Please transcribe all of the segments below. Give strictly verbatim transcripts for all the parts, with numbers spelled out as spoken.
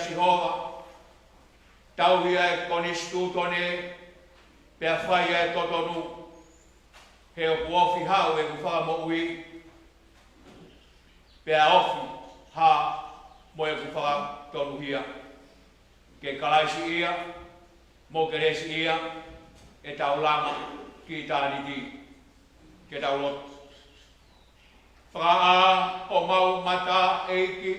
Sihova, tauhi ʻa e konisitūtone, pea fai ʻa e totonu, he ʻoku ofi haʻu ʻeku fakamoʻui, pea ofi hā mo ʻeku fakatonuhia. Ke Kalaisi ia, mo Kelesi ia, ʻe tau langa ki ʻitāniti. Ke tau lotu. Fakaʻā homau mata, ʻEiki,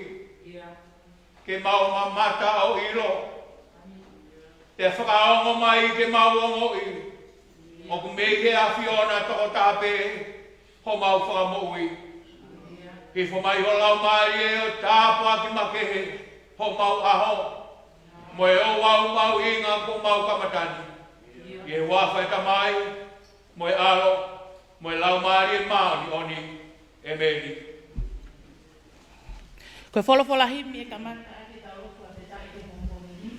ke mau mamata ʻo ʻilo, pea fakaongo mai ke mau ongoʻi ʻoku mei he ʻAfiona tokotaha pē homau fakamoʻui. Hifo mai ho Laumālie ʻo tāpuaki makehe homau ʻaho, mo e ouau mahuʻinga kuo mau kamata ni. ʻI he huafa ʻo e Tamai, mo e ʻAlo, mo e Laumālie Māʻoniʻoni. ʻEmeni. Ko e folofola himi ʻe kamata ʻaki ʻetau lotu fakafetaʻi he pongipongi ni,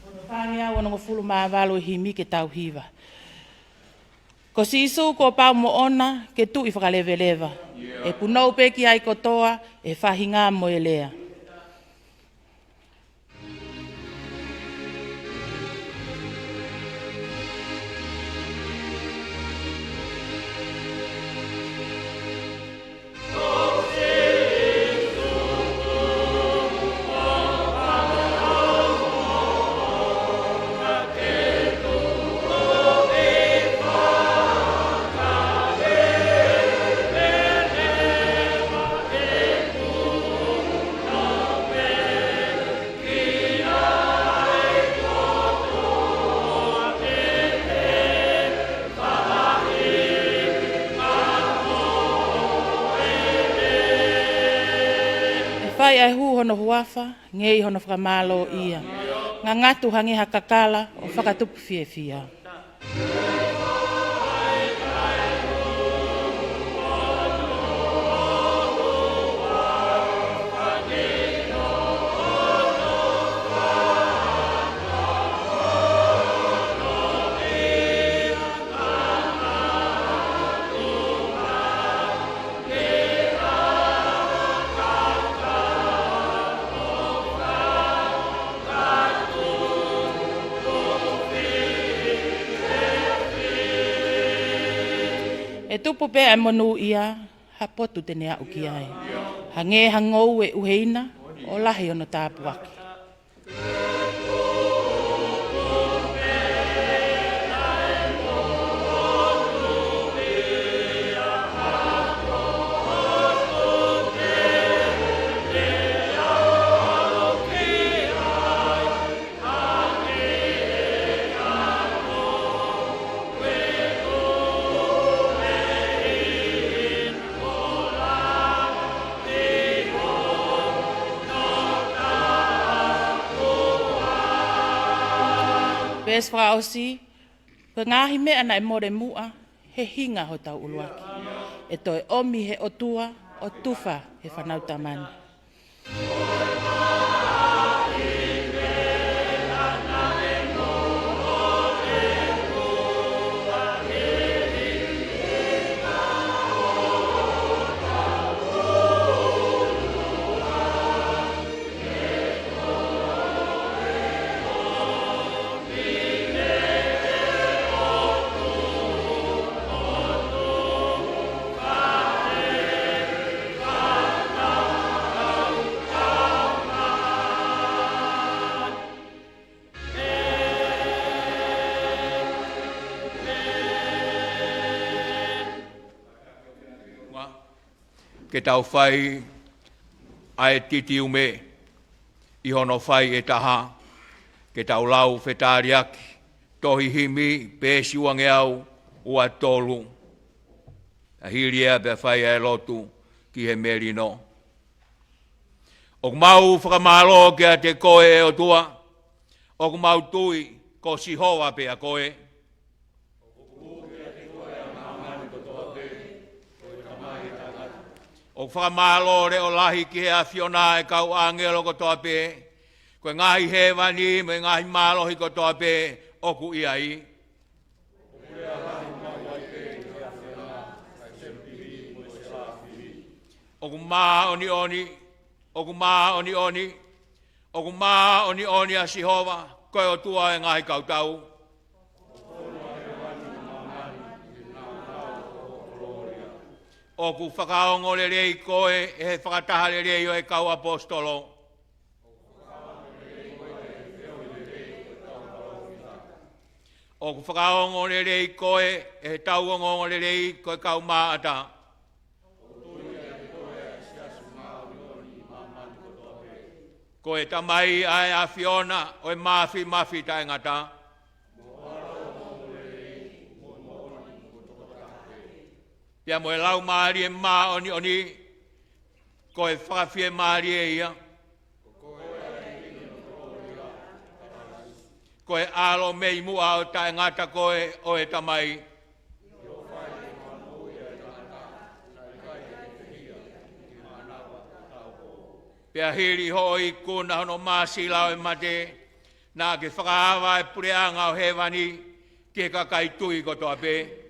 ko hono fāngeau onongofulu mā valu e himi ke tau hiva. Ko Sīsū kuo pau moʻona ke tuʻi fakaleveleva. ʻE punou pē ki ai kotoa ʻa e faʻahinga mo e lea. ʻE fai ʻa e hū hono huafa, ngei hono fakamālōʻia. Ngangatu hangē ha kakala ʻo fakatupu fiefia. ʻE tupu pē ʻa e monūʻia, ha potu te ne aʻu ki ai. Hangē ha ngoue ʻuheina, ʻo lahi hono tāpuaki. Veesi fakaʻosi, ko e ngaahi meʻa naʻe mole muʻa he hinga hotau ʻuluaki, ʻe toe ʻomi he ʻOtua ʻo tufa he fānau tamani. Ke tau fai ʻa e titiume ʻi hono fai ʻe taha, ke tau lau fetaliaki, tohi himi, peesi uangeau ua tolu. ʻA hili ia pea fai ʻa e lotu ki he melino. ʻOku mau fakamālō kiate koe ʻe ʻOtua, ʻoku mau tui ko Sihova pē ʻa koe. ʻOku fakamālō leʻo lahi ki he ʻAfiona ʻa e kau ʻāngelo kotoa pē, ko e ngaahi hēvani mo e ngaahi mālohi kotoa pē ʻoku ʻi ai. ʻOku māʻoniʻoni, ʻoku māʻoniʻoni, ʻOku māʻoniʻoni ʻa Sihova, ko e ʻOtua ʻo e ngaahi kautau. ʻOku fakaongo lelei koe ʻe he fakataha lelei ʻo e kau ʻaposetolo. ʻOku fakaongo lelei koe ʻe he tau ongoongo lelei ko e kau maʻata. Ko e Tamai ʻa e ʻAfiona ʻo e māfimafi taʻengata. Pea mo e Laumālie Māʻoniʻoni, ko e fakafiemālie ia. Ko e ʻAlo mei muʻa ʻo taʻengata koe ʻo e Tamai. Pea hili hoʻo ikuna hono māsila ʻo e mate, naʻa ke fakaava e puleʻanga ʻo hēvani ki he kakai tui kotoa pē.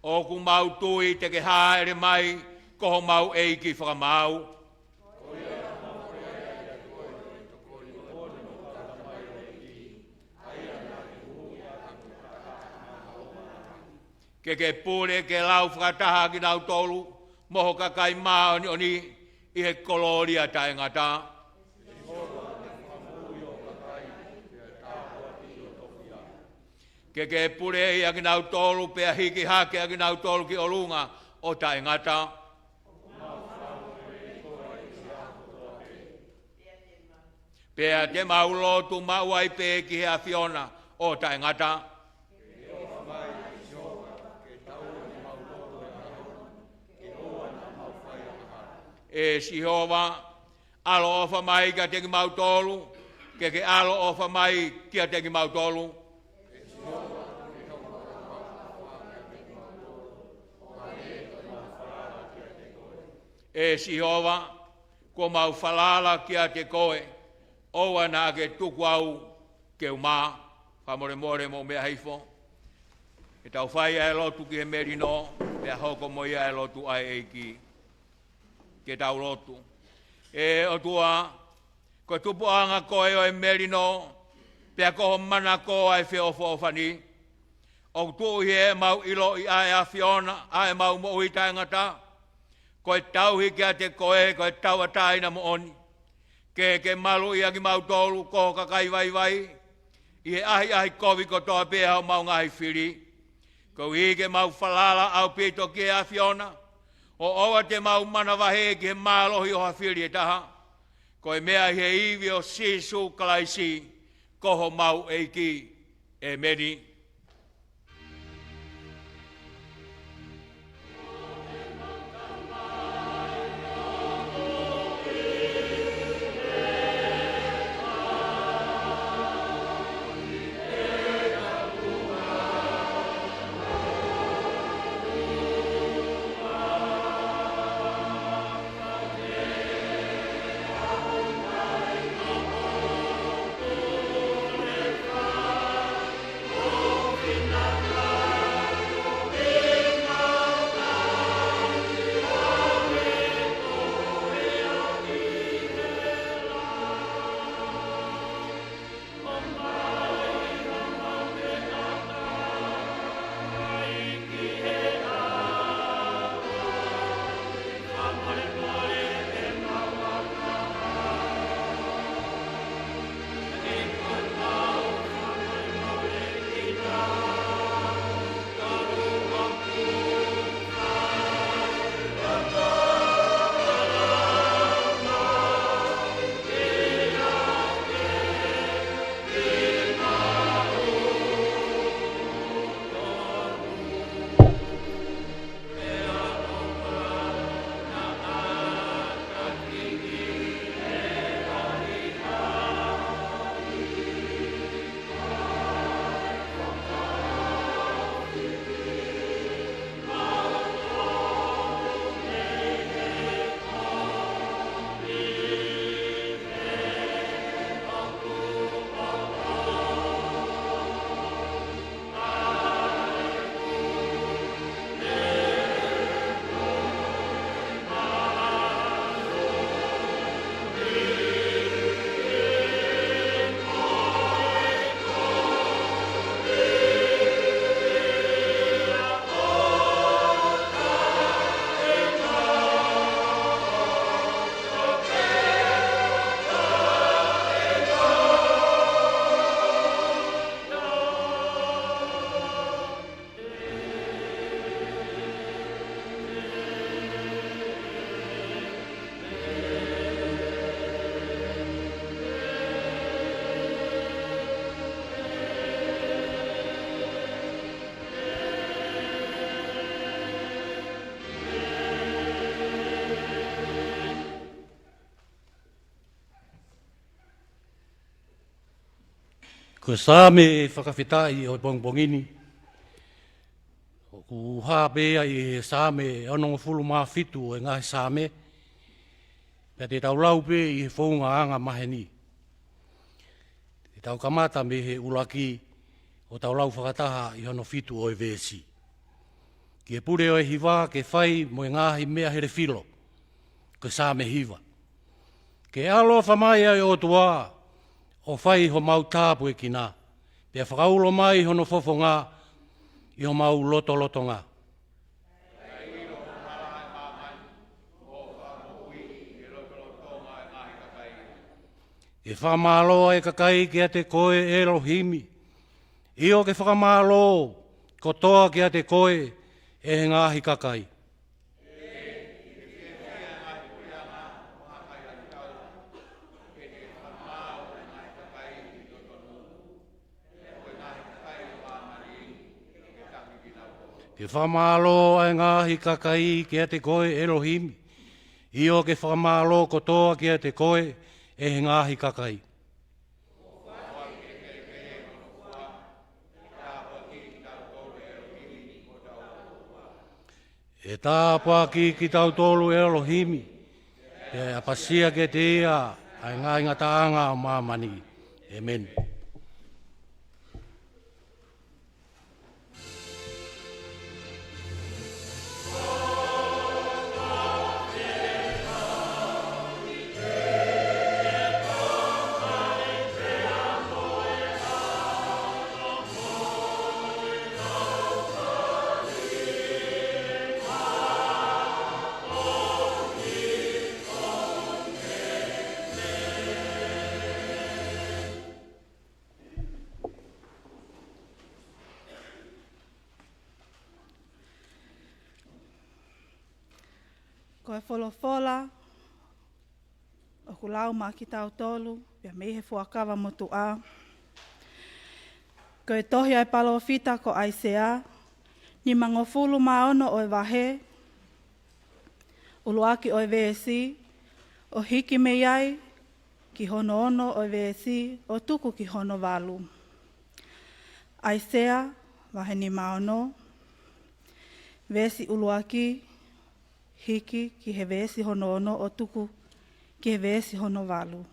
ʻOku mau tui te ke hāʻele mai ko homau ʻEiki fakamaau. Ke ke pule ke lau fakataha kinautolu mo ho kakai māʻoniʻoni ʻi he kolōlia taʻengata. Ke ke puleʻi ʻa kinautolu pea hiki hake ʻa kinautolu ki ʻolunga ʻo taʻengata. Pea te mau lotu maʻu ai pē ki he ʻAfiona ʻo taʻengata. ʻE Sihova, ʻaloʻofa mai kiate kimautolu, ke ke ʻaloʻofa mai kiate kimautolu. ʻE Sihova, kuo mau falala kiate koe, ʻoua naʻa ke tuku au ke u mā. Fakamolemole mo meʻa hifo. Ke tau fai ʻa e lotu ki he melino, pea hoko mo ia ʻa e lotu ʻa e ʻEiki. Ke tau lotu. ʻE ʻOtua, ko e tupuʻanga koe ʻo e melino, pea ko ho manako ʻa e feʻofoʻofani. ʻOku tuʻu ʻi heʻemau ʻiloʻi ʻa e ʻAfiona ʻa ʻemau moʻui taʻengata. Ko e tauhi kiate koe, ko e tauʻatāina moʻoni. Ke ke maluʻi ʻa kimautolu ko ho kakai vaivai, ʻi he ʻahiʻahi kovi kotoa pē ʻa homau ngaahi fili. Koeʻuhi ke mau falala ʻaupito ki he ʻAfiona, ʻo ʻoua te mau manavahē ki he mālohi ʻo ha fili ʻe taha. Ko e meʻa ʻi he ivi ʻo Sīsū Kalaisi, ko homau ʻEiki. ʻEmeni. Ko e Saame fakafetaʻi ʻo e pongipongi ni, ʻoku hā pē ia ʻi he Saame onongofulu mā fitu ʻo e ngaahi Saame, pea te tau lau pē ʻi he founga anga maheni. Te tau kamata mei he ʻuluaki ʻo tau lau fakataha ʻi hono fitu ʻo e veesi. Ki he pule ʻo e hiva ke fai mo e ngaahi meʻa helefilo, ko e Saame hiva. Ke ʻaloʻofa mai ʻa e ʻOtua, ʻo fai homau tāpuekina, pea fakaulo mai hono fofonga ʻi homau lotolotonga. Ke fakamālō ʻa e kakai kiate koe ʻElohimi, ʻio ke fakamālō kotoa kiate koe ʻe he ngaahi kakai. Ke fakamālō ʻa e ngaahi kakai kiate koe ʻElohimi, ʻio ke fakamālō kotoa kiate koe ʻe he ngaahi kakai. ʻE tāpuaki kitautolu ʻElohimi, pea ʻe ʻapasia kiate ia ʻa e ngaahi ngataʻanga ʻo māmani. ʻEmeni. Ko e folofola ʻoku lau maʻa kitautolu, pea mei he Fuakava Motuʻa. Ko e tohi ʻa e palōfita ko ʻAisea, nimangofulu mā ono ʻo e vahe, ʻuluaki ʻo e veesi, ʻo hiki mei ai ki hono ono ʻo e veesi, ʻo tuku ki hono valu. ʻAisea, vahe nima ono, veesi ʻuluaki, hiki ki he veesi hono ono ʻo tuku ki he veesi hono valu.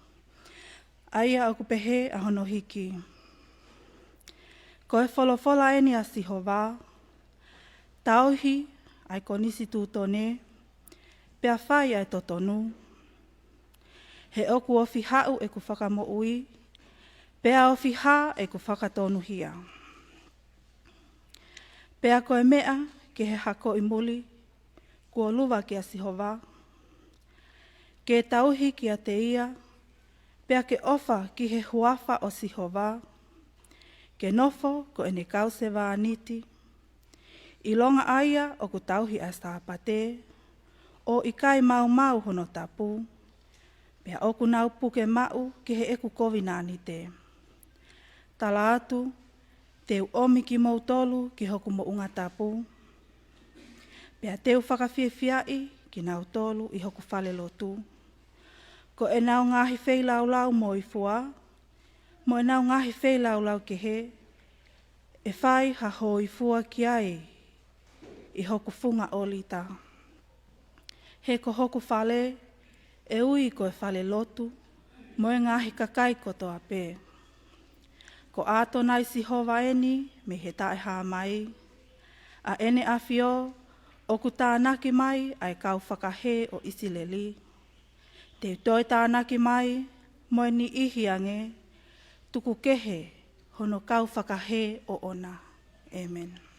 ʻA ia ʻoku pehē ʻa hono hiki. Ko e folofola eni ʻa Sihova, tauhi ʻa e konisitūtone, pea fai ʻa e totonu. He ʻoku ofi haʻu ʻeku fakamoʻui, pea ofi hā ʻeku fakatonuhia. Pea ko e meʻa ki he hakoʻi muli, kuo luva kia Sihova. Ke tauhi kiate ia, pea ke ʻofa ki he huafa ʻo Sihova. Ke nofo ko ʻene kau sevāniti. ʻIlonga ʻa ia ʻoku tauhi ʻa e Sāpate, ʻo ʻikai maumau hono tapu. Pea ʻoku nau puke maʻu ki heʻeku kovinānite. Tala atu, te u ʻomi kimoutolu ki hoku moʻunga tapu. Pea te u fakafiefiaʻi kinautolu ʻi hoku fale lotu. Ko ʻenau ngaahi feilaulau moifua, mo ʻenau ngaahi feilaulau kehe, ʻe fai ha hōifua ki ai ʻi hoku funga ʻōlita. He ko hoku fale, ʻe ui ko e fale lotu, mo e ngaahi kakai kotoa pē. Ko ʻAtonai Sihova eni mei he Taʻehāmai, ʻa ʻEne ʻAfio ʻoku tānaki mai ʻa e kau fakahē ʻo ʻIsileli. Te u toe tānaki mai mo e niʻihi ange, tuku kehe hono kau fakahē ʻoʻona. ʻĒmeni.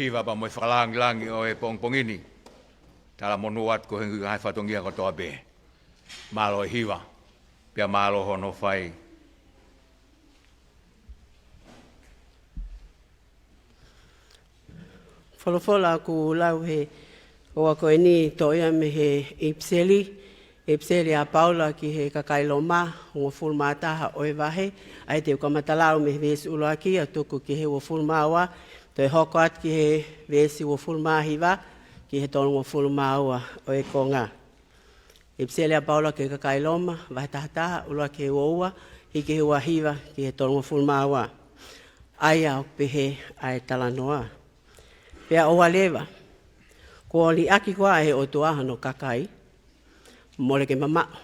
Hiva pea mo e fakalāngilangi ʻo e pongipongi ni. Talamonū atu koeʻuhi ko e ngaahi fatongia kotoa pē. Mālō e hiva, pea mālō hono fai. Folofola ʻoku lau he houa ko eni toʻo ia mei he ʻipiseli, ʻipiseli ʻa Paula ki he kakai Loma, hongofulu mā taha ʻo e vahe, ʻa ia te u kamata lau mei he veesi ʻuluaki ʻo tuku ki he uofulu mā ua, toe hoko atu ki he veesi uofulu mā hiva, ki he tolungofulu mā ua ʻo e konga. ʻIpiseli ʻa Paula ki he kakai Loma, vahe taha taha, ʻuluaki ki he ua ua, hiki he ua hiva, ki he tolungofulu mā ua. ʻA ia ʻoku pehē ʻa e talanoa. Pea ʻoua leva, kuo liʻaki koā ʻe he ʻOtua hono kakai, mole ke mamaʻo.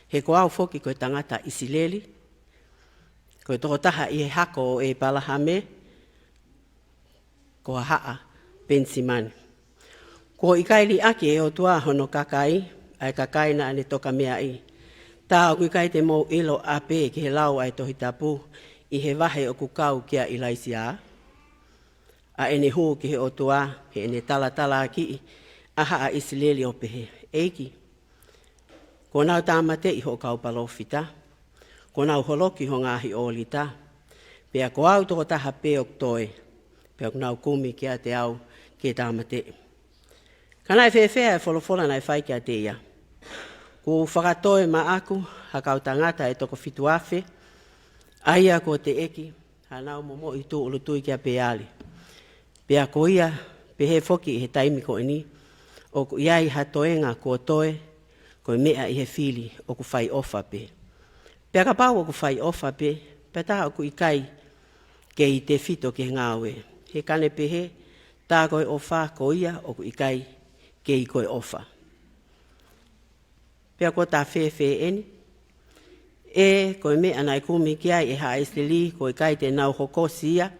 He ko au foki ko e tangata ʻIsileli, ko e tokotaha ʻi he hako ʻo ʻEpalahame, ko ha haʻa Penisimani. Kuo ʻikai liʻaki ʻe he ʻOtua hono kakai, ʻa e kakai naʻa ne tokameaʻi. Tā ʻoku ʻikai te mou ʻilo ʻapē ki he lau ʻa e Tohi Tapu, ʻi he vahe ʻoku kau kia ʻIlaisiā, ʻa ʻene hū ki he ʻOtua, heʻene talatalaakiʻi ʻa haʻa ʻIsileli ʻo pehē, ʻEiki, kuo nau tāmateʻi hoʻo kau palōfita, kuo nau holoki ho ngaahi ʻōlita, pea ko au tokotaha pē ʻoku toe, pea ʻoku nau kumi kiate au ke tāmateʻi. Ka naʻe fēfē ʻa e folofola naʻe fai kiate ia? Kuo u fakatoe maʻaku ha kau tangata ʻe toko fitu afe, ʻa ia kuo teʻeki hanau momoʻi tūʻulutui kia Peali. Pea ko ia, pehē foki ʻi he taimi ko eni, ʻoku ʻi ai ha toenga kuo toe, ko e meʻa ʻi he fili ʻoku fai ʻofa pē. Pea kapau ʻoku fai ʻofa pē, pea tā ʻoku ʻikai kei tefito ki he ngāue. He ka ne pehē, tā ko e ʻofa ko ia ʻoku ʻikai kei ko e ʻofa. Pea kuo tā fēfē eni? ʻE, ko e meʻa naʻe kumi ki ai ʻe haʻa ʻIsileli, kuo ʻikai te nau hokosi ia,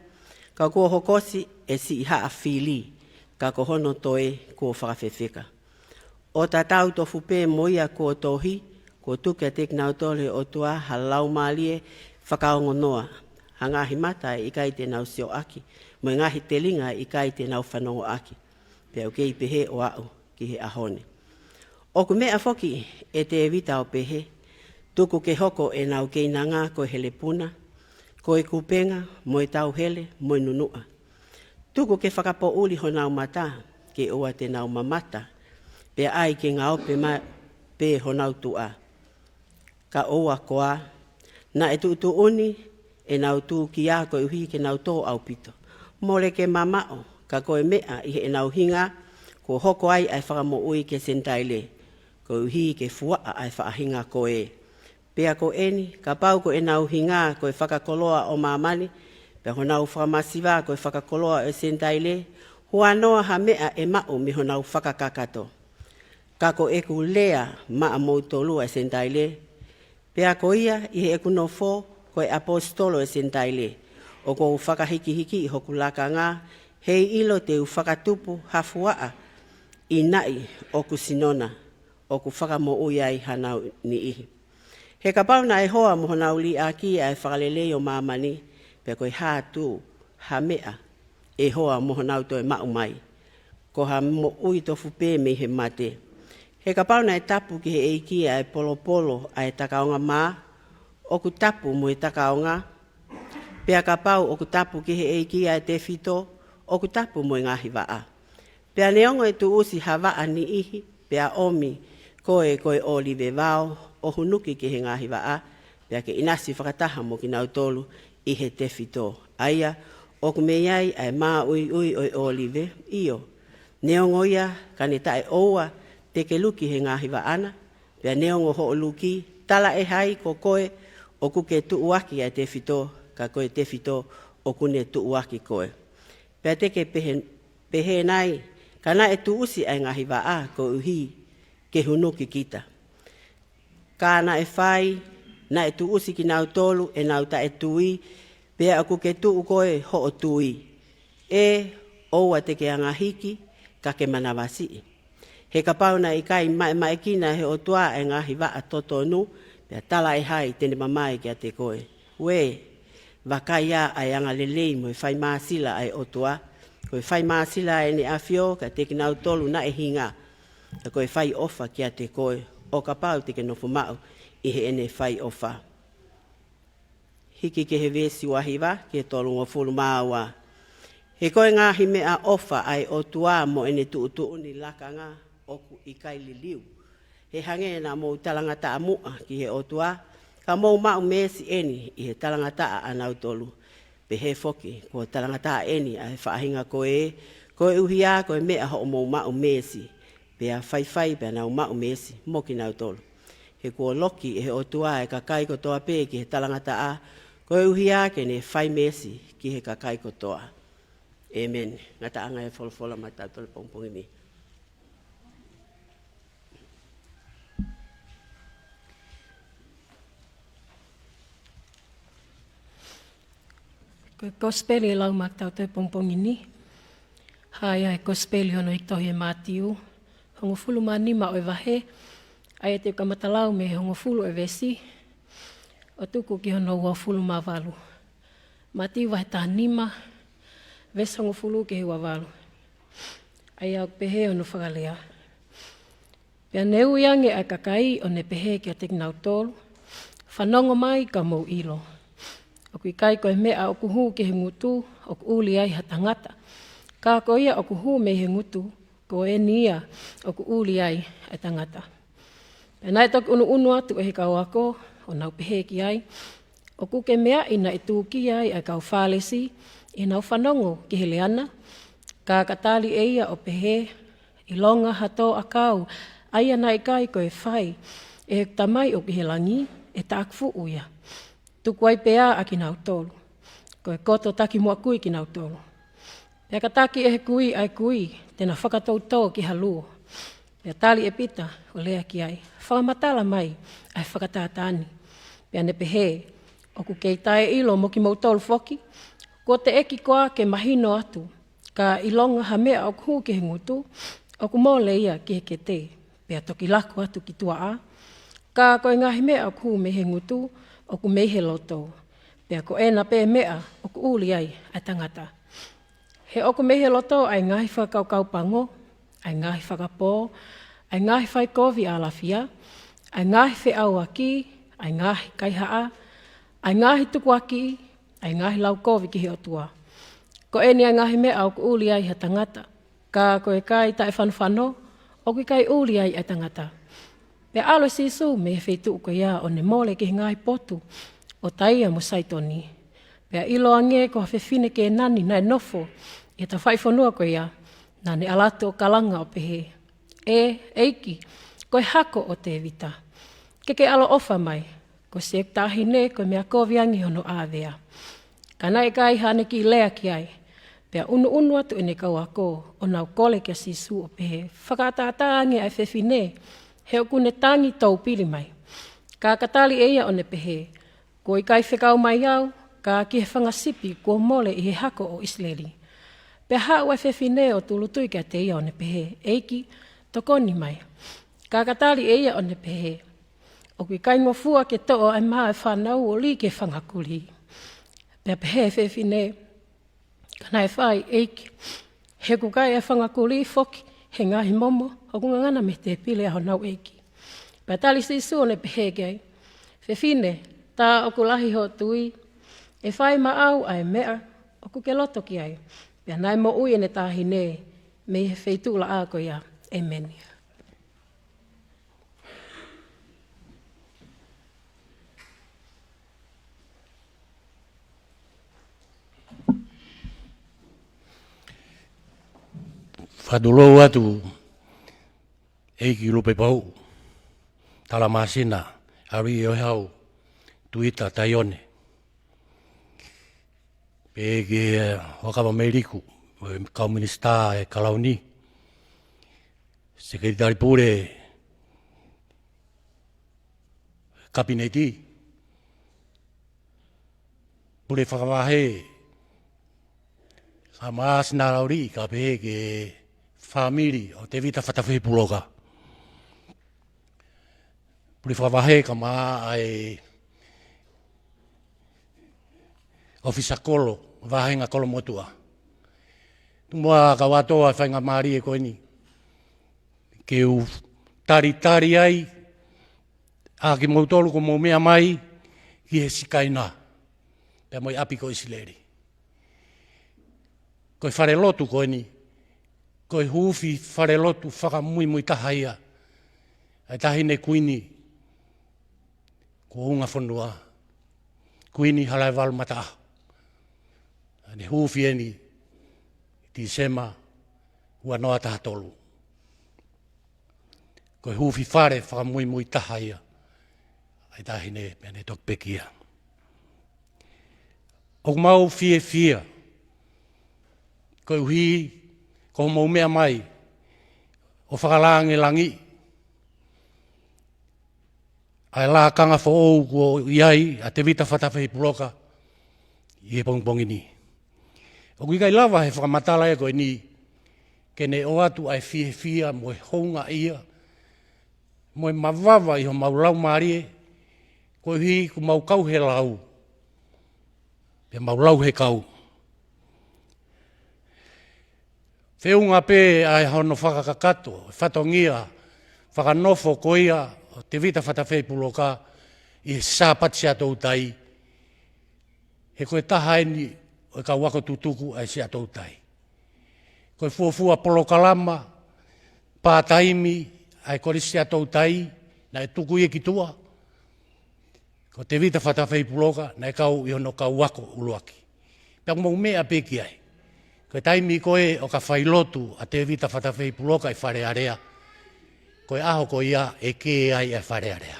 ka kuo hokosi ʻe siʻi haʻa fili, ka ko hono toe kuo fakafefeka. ʻO tatau tofu pē mo ia kuo tohi, kuo tuku kiate kinautolu ʻe he ʻOtua ha laumālie fakaongonoa, ha ngaahi mata ʻe ʻikai te nau sioʻaki, mo e ngaahi telinga ʻe ʻikai te nau fanongoʻaki. Pea ʻoku kei pehē ʻo aʻu ki he ʻaho ni. ʻOku meʻa foki ʻe Tēvita ʻo pehē, tuku ke hoko ʻenau keinanga ko e helepuna, ko e kupenga, mo e tauhele, mo e nunuʻa. Tuku ke fakapoʻuli honau mata, ke ʻoua te nau mamata, pea ʻai ke ngaope ma-, pē honau tuʻa. Ka ʻoua koā, naʻe tuʻutuʻuni ʻenau tūkia koeʻuhi ke nau tō ʻaupito. Mole ke mamaʻo, ka ko e meʻa ʻi heʻenau hinga, kuo hoko ai ʻa e fakamoʻui ki he Senitaile, koeʻuhi ke fuaʻa ʻa e faʻahinga ko ē. Pea ko eni, kapau ko ʻenau hinga ko e fakakoloa ʻo māmani, pea honau fakamasiva ko e fakakoloa ʻo e Senitaile, huanoa ha meʻa ʻe maʻu mei honau fakakakato. Ka ko ʻeku lea maʻamoutolu ʻa e Senitaile, pea ko ia ʻi heʻeku nofo ko e ʻaposetolo ʻo e Senitaile, ʻoku ou fakahikihikiʻi hoku lakanga, heiʻilo te u fakatupu ha fuaʻa ʻi naʻi ʻoku sinona, ʻoku fakamoʻui ai hanau niʻihi. He kapau naʻe hoa mo honau liʻaki ʻa e fakalelei ʻo māmani, pea ko e hā atu ha meʻa ʻe hoa mo honau toe maʻu mai, ko ha moʻui tofu pē mei he mate. He kapau naʻe tapu ki he ʻEiki ʻa e polopolo ʻa e takaonga mā, ʻoku tapu mo e takaonga. Pea kapau ʻoku tapu ki he ʻEiki ʻa e tefito, ʻoku tapu mo e ngaahi vaʻa. Pea neongo ʻe tuʻusi ha vaʻa niʻihi, pea ʻomi koe ko e ʻōlive vao, ʻo hunuki ki he ngaahi vaʻa, pea ke ʻinasi fakataha mo kinautolu ʻi he tefito. ʻA ia, ʻoku mei ai ʻa e māʻuiʻui ʻo e ʻōlive, ʻio. Neongo ia, ka ne taʻeʻoua te ke luki he ngaahi vaʻa na, pea neongo hoʻo luki, talaʻehai ko koe ʻoku ke tuʻuaki ʻa e tefito, ka ko e tefito ʻoku ne tuʻuaki koe. Pea te ke pehē, pehē nai, ka naʻe tuʻusi ʻa e ngaahi vaʻa koeʻuhi ke hunuki kita. Ka naʻe fai, naʻe tuʻusi kinautolu ʻenau taʻetui, pea ʻoku ke tuʻu koe hoʻo tui. ʻE, ʻoua te ke anga hiki, ka ke manavasiʻi. He kapau naʻe ʻikai maʻemaʻekina ʻe he ʻOtua ʻa e ngaahi vaʻa totonu, pea talaʻehai te ne mamae kiate koe. Uē, vakai ā ʻa e angalelei mo e fai māsila ʻa e ʻOtua, Ko e fai māsila ʻEne ʻAfio kiate kinautolu naʻe hinga, ka ko e fai ʻofa kiate koe, ʻo kapau te ke nofo maʻu ʻi Heʻene fai ʻofa. Hiki ki he veesi ua hiva ki he tolungofulu mā ua. He ko e ngaahi meʻaʻofa ʻa e ʻOtua mo ʻEne tuʻutuʻuni lakanga ʻoku ʻikai liliu. He hangē naʻa mou talangataʻa muʻa ki he ʻOtua, ka mou maʻu meesi ʻeni ʻi he talangataʻa ʻanautolu. Pehē foki, kuo talangataʻa ʻeni ʻa e faʻahinga ko ē, koeʻuhi ko e meʻa hoʻomou maʻu meesi, pea faifai pea nau maʻu meesi mo kinautolu. He kuo loki ʻe he ʻOtua ʻa e kakai kotoa pē ki he talangataʻa, koeʻuhi ke ne fai meesi ki he kakai kotoa. ʻĒmeni. Ngataʻanga ʻo e folofola maʻatautolu he pongipongi ni. Ko e kosipeli ʻe lau maʻatautolu he pongipongi ni, hā ia he kosipeli hono hiki tohi ʻe Mātiu, hongofulu mā nima ʻo e vahe, ʻa ia te u kamata lau mei he hongofulu ʻo e veesi, ʻo tuku ki hono uofulu mā valu. Mātiu vahe taha nima, veesi hongofulu ki he ua valu. ʻA ia ʻoku pehē hono fakalea. Pea ne ui ange ʻa e kakai ʻo ne pehē kiate kinautolu, fanongo mai ka mou ʻilo. ʻOku ʻikai ko e meʻa ʻoku hū ki he ngutu ʻoku ʻuli ai ha tangata. Ka ko ia ʻoku hū mei he ngutu, ko eni ia ʻoku ʻuli ai ʻa e tangata. Pea naʻe toki ʻunuʻunu atu ʻe he kau ako, ʻo nau pehē ki ai, ʻoku ke meaʻi naʻe tūkia ai ʻa e kau Fālesi, ʻi heʻenau fanongo ki he lea na, ka ka tali ʻe ia ʻo pehē, ʻilonga ha tō ʻakau, ʻa ia naʻe ʻikai ko e fai ʻe heʻeku Tamai ʻoku ʻi he langi, ʻe taʻakifuʻu ia. Tuku ai pē ā ʻa kinautolu. Ko e koto taki muʻa kui kinautolu. Pea ka taki ʻe he kui ʻa e kui, te na fakatoutō ki ha luo. Pea tali ʻe Pita, ʻo lea ki ai, fakamatala mai ʻa e fakatātā ni. Pea ne pehē, ʻoku kei taʻeʻilo mo kimoutolu foki, kuo teʻeki koā ke mahino atu, ka ʻilonga ha meʻa ʻoku hū ki he ngutu, ʻoku mole ia ki he kete, pea toki laku atu ki tuaʻā. Ka ko e ngaahi meʻa ʻoku hū mei he ngutu, ʻoku mei he loto. Pea ko ena pē meʻa ʻoku ʻuli ai ʻa e tangata. He ʻoku mei he loto ʻa e ngaahi fakakaukau pango, ʻa e ngaahi fakapō, ʻa e ngaahi faikovi ʻa lafia, ʻa e ngaahi feʻauaki, ʻa e ngaahi kaihaʻa, ʻa e ngaahi tukuakiʻi, ʻa e ngaahi laukovi ki he ʻOtua. Ko eni ʻa e ngaahi meʻa ʻoku ʻuli ai ha tangata, ka ko e kai taʻefanofano, ʻoku ʻikai ʻuli ai ʻa e tangata. Pea ʻalu ʻa Sīsū mei he feituʻu ko ia ʻo ne mole ki he ngaahi potu ʻo Taia mo Saitoni. Pea ʻiloange ko ha fefine Kēnani naʻe nofo ʻi he tafaʻifonua ko ia, naʻa ne ʻalu atu ʻo kalanga ʻo pehē, ʻE, ʻEiki, ko e hako ʻo Tēvita, ke ke ʻaloʻofa mai, ko siʻeku taʻahine ko e meʻa kovi ange hono ʻāvea. Ka naʻe ʻikai haʻane kiʻi lea ki ai. Pea ʻunuʻunu atu ʻene kau ako, ʻo nau kole kia Sīsū ʻo pehē, fakaʻataʻatā ange ʻa e fefine, he ʻoku ne tangi toupili mai. Ka ka tali ʻe ia ʻo ne pehē, kuo ʻikai fekau mai au, ka ki he fanga sipi kuo mole ʻi he hako ʻo ʻIsileli. Pea haʻu ʻa e fefine ʻo tūʻulutui kiate ia ʻo ne pehē, ʻEiki, tokoni mai. Ka ka tali ʻe ia ʻo ne pehē, ʻoku ʻikai ngofua ke toʻo ʻa e mā ʻa e fānau ʻo lī ki he fanga kulī. Pea pehē ʻe he fefine, ka naʻe fai, ʻEiki, he ʻoku kai ʻa e fanga kulī foki he ngaahi momo ʻoku ngangana mei he tēpile ʻa honau ʻeiki. Pea tali Sīsū ʻo ne pehē ki ai, fefine, tā ʻoku lahi hoʻo tui, ʻe fai maʻau ʻa e meʻa ʻoku ke loto ki ai. Pea naʻe moʻui ʻene taʻahine mei he feituʻulaʻā ko ia. ʻĒmeni. Fakatulou atu, ʻEiki Lupepauʻu Talamāsina, ʻAliʻi ʻo e Hau, Tuita Taione. Pehē ki he, ʻe, Huʻakavameiliku, ʻe, kau minisitā ʻa e Kalauni, Sekelitali Pule, Kapineti, Pule Fakavahe, kae ʻumaʻā Sina Lauli, kae pehē ki he fāmili ʻo Tēvita Fatafehi Puloka. Pule Fakavahe kae ʻumaʻā ʻa e ʻōfisa kolo, vāhenga kolo motuʻa. Tumu ā kau ʻato ʻa e faingamālie ko eni ke u talitali ai ʻa kimoutolu kuo mou meʻa mai ki he Sikaina pea mo e ʻapi ko ʻIsileli. Ko e falelotu ko eni, ko e huufi falelotu fakamuimui taha ia ʻa e Taʻahine Kuini kuo unga fonua, Kuini Halaevalu Mataʻaho. ʻA ʻene huufi eni Tīsema ua noa taha tolu. Ko e huufi fale fakamuimui taha ia ʻa e Taʻahine pea ne toki pekia. ʻOku mau fiefia koeʻuhi ko hoʻomou meʻa mai ʻo fakalāngilangiʻi ʻa e lakanga foʻou kuo ʻi ai ʻa Tevita Fatafehi Puloka ʻi he pongipongi ni. ʻOku ʻikai lava he fakamatala ia ko eni ke ne ʻoatu ʻa e fiefia mo e houngaʻia mo e mavava ʻi homau laumālie, koeʻuhi kuo mau kau he lau pea mau lau he kau. Feʻunga pē ʻa hono fakakakato e fatongia fakanofo ko ia ʻo Tevita Fatafehi Puloka ʻi he Sāpate Siaʻatoutai, he ko e taha eni ʻo e kau ako tutuku ʻa e Siaʻatoutai. Ko e fuofua polokalama pātaimi ʻa e Kolisi Siaʻatoutai naʻe tuku ia ki tuʻa, ko Tevita Fatafehi Puloka naʻe kau ʻi hono kau ako ʻuluaki. Pea ʻoku mou meʻa pē ki ai. Ko e taimi ko ē ʻoka fai lotu ʻa Tevita Fatafehi Puloka ʻi Fale Alea, ko e ʻaho ko ia ʻe kē ai ʻa e Fale Alea.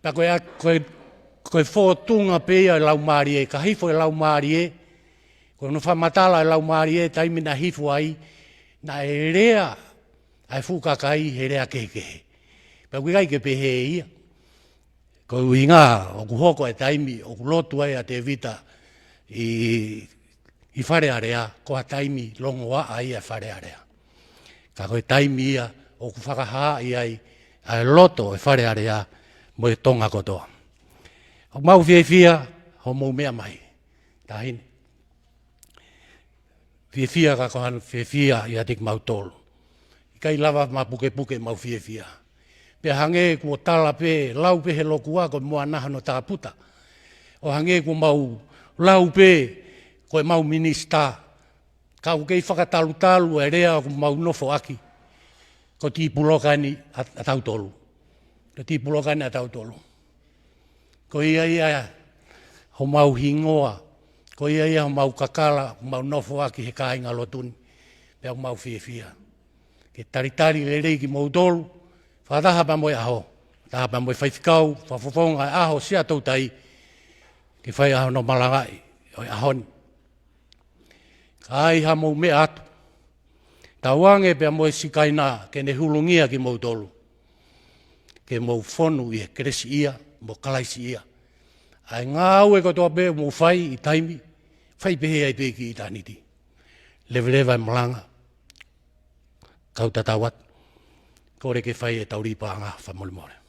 Pea ko e, ko e, ko e fōtunga pē ia ʻo e laumālie, ka hifo e laumālie, ko hono fakamatala e laumālie, taimi naʻe hifo ai, naʻe lea ʻa e fuʻu kakai he lea kehekehe. Pea ʻoku ʻikai ke pehē ia. Ko e ʻuhinga ʻoku hoko e taimi ʻoku lotu ai ʻa Tevita ʻi, ʻi Fale Alea, ko ha taimi longoaʻa ia ʻa e Fale Alea. Ka ko e taimi ia ʻoku fakahaaʻi ai ʻa e loto ʻo e Fale Alea mo e Tonga kotoa. ʻOku mau fiefia hoʻomou meʻa mai. Taʻahine. Fiefia ka ko hano fiefia ʻiate kimautolu. ʻIkai lava mapukepuke ʻemau fiefia. Pea hangē kuo tala pē, lau pē he lokua ko e moana hono tāputa. ʻO hangē kuo mau lau pē ko ʻemau minisitā. Ka ʻoku kei fakatalutalu e lea ʻoku mau nofoʻaki. Ko Tī Puloka eni ʻa, ʻatautolu. Ko Tī Puloka eni ʻatautolu. Ko ia ia homau hingoa, ko ia ia homau kakala, ʻoku mau nofoʻaki he kāingalotu ni, pea ʻoku mau fiefia ke talitali lelei kimoutolu, fakataha pea mo e ʻaho, fakataha pea mo e faifekau, fakafofonga e ʻaho Siaʻatoutai, ke fai ʻa hono malangaʻi ʻo e ʻaho ni. Ka ai haʻamou meʻa atu, tauange pea mo e Sikaina ke ne hulungia kimoutolu, ke mou fonu ʻi he kelesiʻia mo e Kalaisiʻia. ʻA e ngāue kotoa pē ʻoku mou fai ʻi taimi, fai pehē ai pē ki ʻitāniti. Leveleva e malanga, kau tatau atu, kole ke fai ʻetau liʻi paʻanga fakamolemole.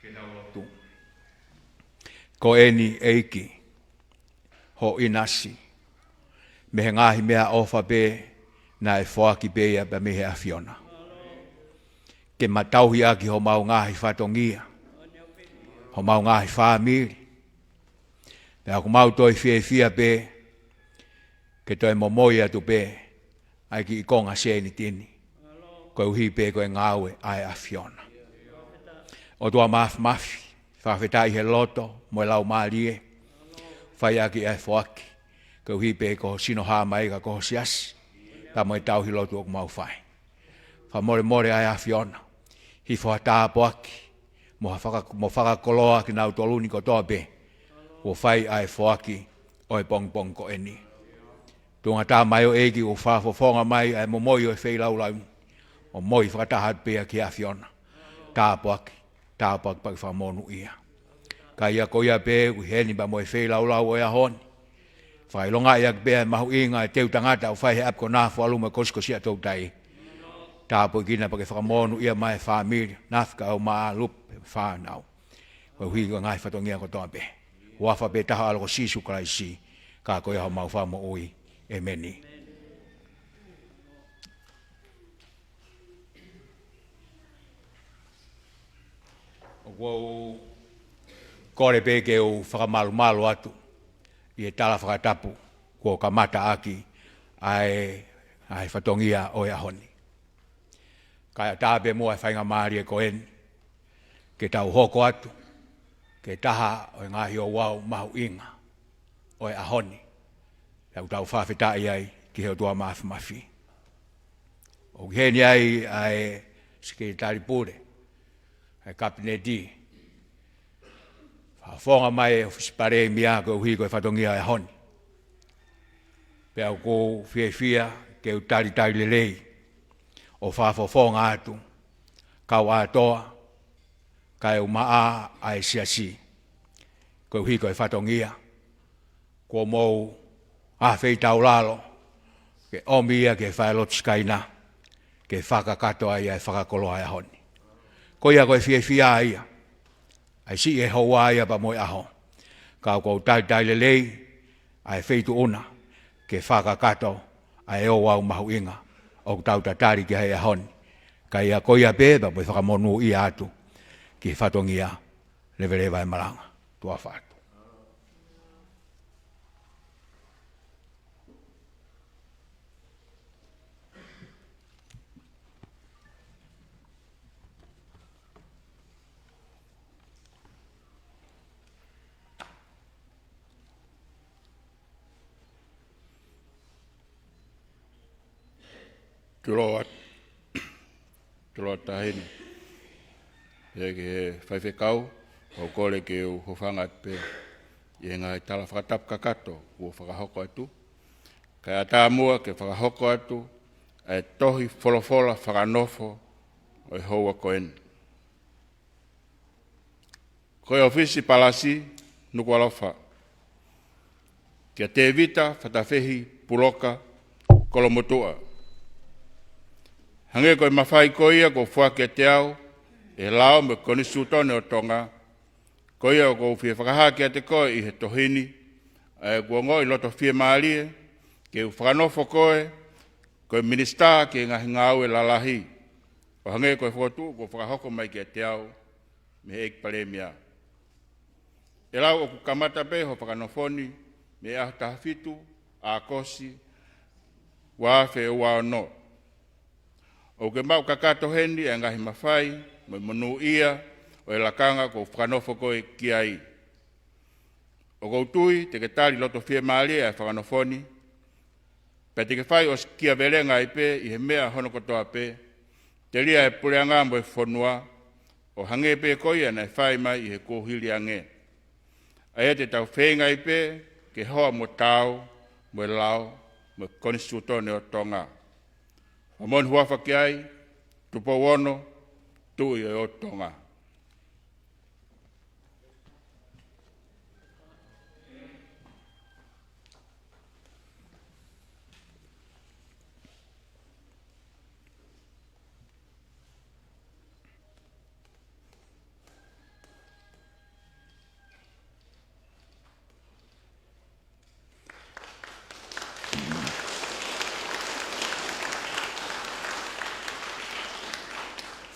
Ke nau lotu. Ko eni ʻEiki, hoʻo ʻinasi mei he ngaahi meʻaʻofa pē naʻe foaki pē ia pea mei he ʻAfiona ke ma tauhi ʻaki homau ngaahi fatongia, homau ngaahi fāmili. Pea ʻoku mau toe fiefia pē ke toe momoi atu pē ʻa e kiʻi konga sēniti ni, koeʻuhi pē ko e ngāue ʻa e ʻAfiona. ʻOtua Māfimafi, fakafetaʻi he loto mo e laumālie, fai ʻaki ʻa e foaki, koeʻuhi pē ko ho sino hā mai ka ko ho siasi, pea mo e tauhi lotu ʻoku mau fai. Fakamolemole ʻa e ʻAfiona, hifo ha tāpuaki mo ha faka-, mo fakakoloa kinautolu ni kotoa pē kuo fai ʻa e foaki ʻo e pongipongi ko eni. Tuʻunga tā mai ʻo ʻEiki ʻoku fakafofonga mai ʻa e momoi ʻo e feilaulau, momoi fakataha atu pē ia ki he ʻAfiona. Tāpuaki, tāpuaki pea ke fakamonūʻia. Ka ia ko ia pē ʻoku ʻi heni pea mo e feilaulau ʻo e ʻaho ni, fakaʻilongaʻi ʻaki pē ʻa e mahuʻinga ʻa e teu tangata ʻoku fai he ʻapi ko Nafualu mo e Kosikosia Toutai. Tāpuekina pea ke fakamonūʻia mai e fāmili, Nafi kae ʻumaʻā Lupe, fānau, koeʻuhi ko e ngaahi fatongia kotoa pē. Huafa pē taha ʻo e ʻAlo ko Sīsū Kalaisi, ka ko ia homau Fakamoʻui. ʻEmeni. ʻOku ou kole pē ke u fakamalumalu atu ʻi he tala fakatapu kuo kamata ʻaki ʻa e, ʻa e fatongia ʻo e ʻaho ni. Kae ʻatā pē muʻa e faingamālie ko eni ke tau hoko atu ki he taha ʻo e ngaahi ouau mahuʻinga ʻo e ʻaho ni, pea ʻoku tau fakafetaʻi ai ki he ʻOtua Māfimafi. ʻOku ʻi heni ai ʻa e Sekelitali Pule, ʻa e Kapineti, fakafofonga mai e ʻOfisi Palēmia koeʻuhi ko e fatongia ʻo e ʻaho ni. Pea ʻoku ou fiefia ke u talitali lelei ʻo fakafofonga atu, kau ʻatoa, kae ʻumaʻā ʻa e siasi, koeʻuhi ko e fatongia kuo mou ʻafeitaulalo ke ʻomi ia ki he falelotu Sikaina, ke fakakakato ai ʻa e fakakoloa ʻo e ʻaho ni. Ko ia ko e fiefia ia, ʻa e siʻi e houa ia pea mo e ʻaho. Ka ʻoku ou talitali lelei ʻa e feituʻu na ke fakakakato ʻa e ouau mahuʻinga ʻoku tau tatali ki ai he ʻaho ni. Ka ia ko ia pē, pea mo e fakamonūʻia atu ki he fatongia. Leveleva e malanga. Tuʻa ʻofa atu. Tulou atu, tulou atu Taʻahine. Pea ki he faifekau, ʻoku ou kole ke u hūfanga atu pē ʻi he ngaahi tala fakatapu kakato kuo fakahoko atu. Kae ʻatā muʻa ke fakahoko atu ʻa e tohi folofola fakanofo ʻo e houa ko eni. Ko e ʻOfisi Palasi, Nukuʻalofa. Kia Tēvita Fatafehi Puloka Kolomotuʻa. Hangē ko e mafai ko ia kuo foaki kiate au ʻe he lao mo e konisitūtone ʻo Tonga, ko ia ʻoku ou fie fakahā kiate koe ʻi he tohi ni, ʻa ʻeku ongoʻi loto fiemālie ke u fakanofo koe ko e minisitā ki he ngaahi ngāue lalahi, ʻo hangē ko e fokotuʻu kuo fakahoko mai kiate au mei he ʻEiki Palēmia. ʻE lau ʻoku kamata pē hoʻo fakanofo ni mei he ʻaho taha fitu ʻAokosi ua afe ua ono. ʻOku ke maʻu kakato heni ʻa e ngaahi mafai mo e monūʻia ʻo e lakanga kuo u fakanofo koe ki ai. ʻOku ou tui te ke tali loto fiemālie ʻa e fakanofo ni, pea te ke fai ʻo siʻi kiavelenga ai pē ʻi he meʻa hono kotoa pē, telia e puleʻanga mo e fonua, ʻo hangē pē ko ia naʻe fai mai ʻi he kuohili ange. ʻA ia te tau feinga ai pē ke hoa mo taau mo e lao mo e konisitūtone ʻo Tonga. Fakamolemole, huafa ki ai, Tupou Ono, Tuʻi ʻo e ʻOtu Tonga.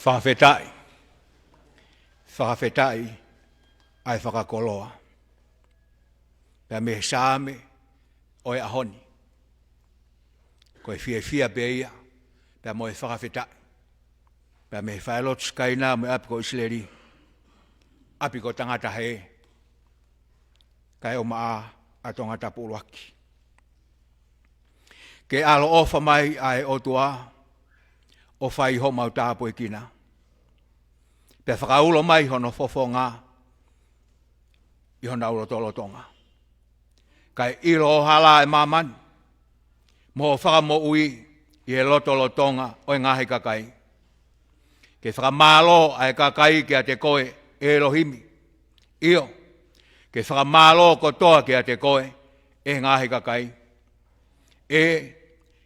Fakafetaʻi. Fakafetaʻi ʻa e fakakoloa. Pea mei he Saame ʻo e ʻaho ni, ko e fiefia pē ia, pea mo e fakafetaʻi. Pea mei he Falelotu Sikaina mo e ʻapi ko ʻIsileli, ʻapi ko Tangata Hē, kae ʻumaʻā ʻa Tongatapu ʻUluaki. Ke ʻaloʻofa mai ʻa e ʻOtua ʻo fai homau tāpuekina, pea fakaulo mai hono fofonga ʻi honau lotolotonga. Kae ʻilo ʻo hala ʻa e māmani mo hoʻo fakamoʻui ʻi he lotolotonga ʻo e ngaahi kakai. Ke fakamālō ʻa e kakai kiate koe, ʻElohimi. ʻIo, ke fakamālō kotoa kiate koe, ʻe ngaahi kakai. ʻE,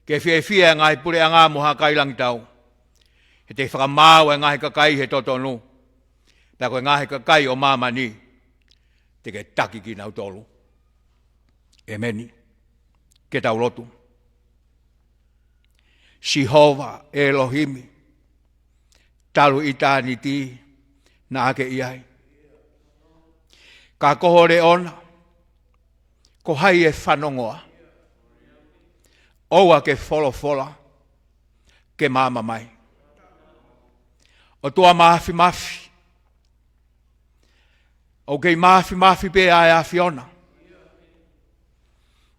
ke fiefia ʻa e ngaahi puleʻanga mo ha kakai langitau, he te fakamaau ʻa e ngaahi kakai he totonu, pea ko e ngaahi kakai ʻo māmani te ke taki kinautolu. ʻEmeni. Ke tau lotu. Sihova ʻElohimi, talu ʻitāniti naʻa ke ʻi ai. Ka ko ho leʻo na, ko hai ʻe fanongoa? ʻOua ke folofola, ke maama mai. ʻOtua Māfimafi, ʻoku kei māfimafi pē ʻa e ʻAfiona,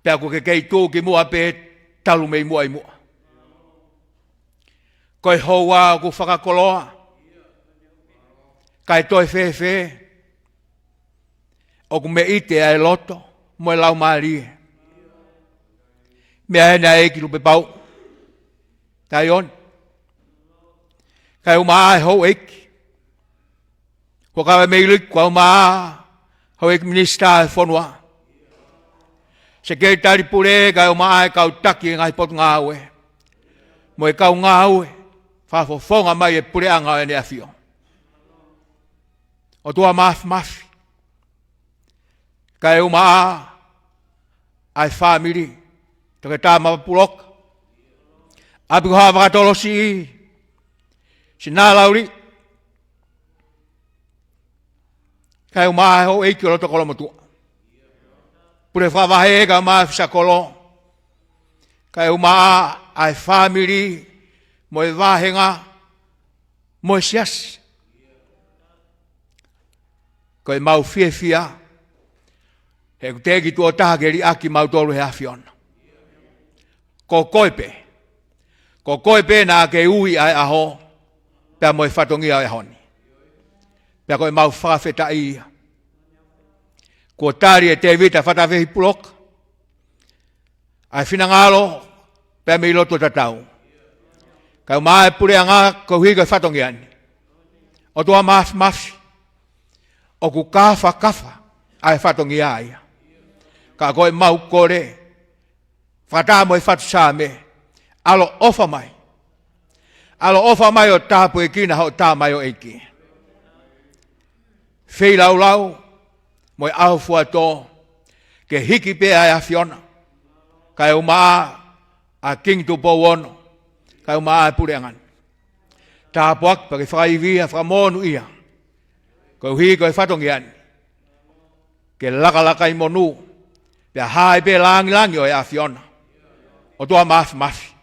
pea ʻoku ke kei tuʻu ki muʻa pē talu mei muʻa ʻi muʻa. Ko e houa ʻoku fakakoloa, kae toe fēfē, ʻoku meʻite ʻa e loto mo e laumālie. Meʻa ʻeni ʻa e ʻEiki Lupepau Taione, kae ʻumaʻā ʻa e houʻeiki, ko Kavameilik, kae ʻumaʻā ʻa e houʻeiki minisitā ʻo e fonua, Sekelitali Pule, kae ʻumaʻā ʻa e kau taki ʻo e ngaahi potungāue, mo e kau ngāue fakafofonga mai ʻa e puleʻanga ʻo ʻEne ʻAfio. ʻOtua Māfimafi, kae ʻumaʻā ʻa e fāmili, Toketā Mapuloka, ʻapi ko Havakatolosi, Sinā Lauli, kae ʻumaʻā ʻa e houʻeiki ʻo Lotokolomotuʻa, Pule Fakavahe, kae ʻumaʻā ʻa e Fisakolo, kae ʻumaʻā ʻa e fāmili mo e vāhenga mo e siasi. Ko ʻemau fiefia, he ʻoku teʻeki tuʻo taha ke liʻaki kimautolu ʻe he ʻAfiona. Ko koe pē, ko koe pē naʻa ke ui ʻa e ʻaho pea mo e fatongia ʻo e ʻaho ni. Pea ko ʻemau fakafetaʻi ia. Kuo tali ʻe Tēvita Fatavehi Puloka ʻa e finangalo pea mei loto tatau, kae ʻumaʻā ʻa e puleʻanga koeʻuhi ko e fatongia ni. ʻOtua Māfimafi, ʻoku kafakafa ʻa e fatongia ia. Ka ko ʻemau kole, fakataha mo e fatu Saame, ʻaloʻofa mai. ʻAloʻofa mai ʻo tāpuekina hoʻo tamaioʻeiki. Feilaulau mo e ʻaho fuatō, ke hiki pē ʻa e ʻAfiona, kae ʻumaʻā ʻa Kingi Tupou Ono, kae ʻumaʻā ʻa e puleʻanga ni. Tāpuaki pea ke fakaivia, fakamonūʻia, koeʻuhi ko e fatongia ni, ke lakalaka ʻi monū, pea hā ai pē langilangi ʻo e ʻAfiona. ʻOtua Māfimafi,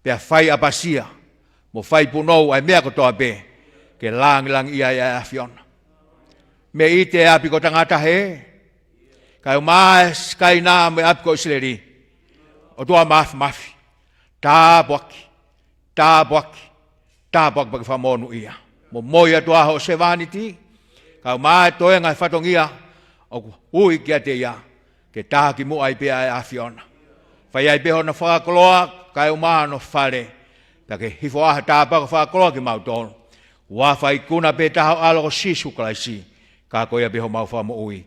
pea fai ʻapasia mo fai punou ʻa e meʻa kotoa pē, ke langilangiʻia ai ʻa e ʻAfiona. Meʻite ʻa e ʻapi ko Tangata Hē, kae ʻumaʻā ʻa e Sikaina mo e ʻapi ko ʻIsileli. ʻOtua Māfimafi, tāpuaki, tāpuaki, tāpuaki pea ke fakamonūʻia. Momoi atu ʻa hoʻo sevāniti, kae ʻumaʻā ʻa e toenga ʻo e fatongia ʻoku ui kiate ia, ke tā ki muʻa ai pē ʻa e ʻAfiona. Fai ai pē hono fakakoloa, kae ʻumaʻā hono fale, pea ke hifo ʻa e tāpuaki fakakoloa kiate kimautolu. Huafa ikuna pē taha ho ʻAlo ko Sīsū Kalaisi, ka ko ia pē homau Fakamoʻui.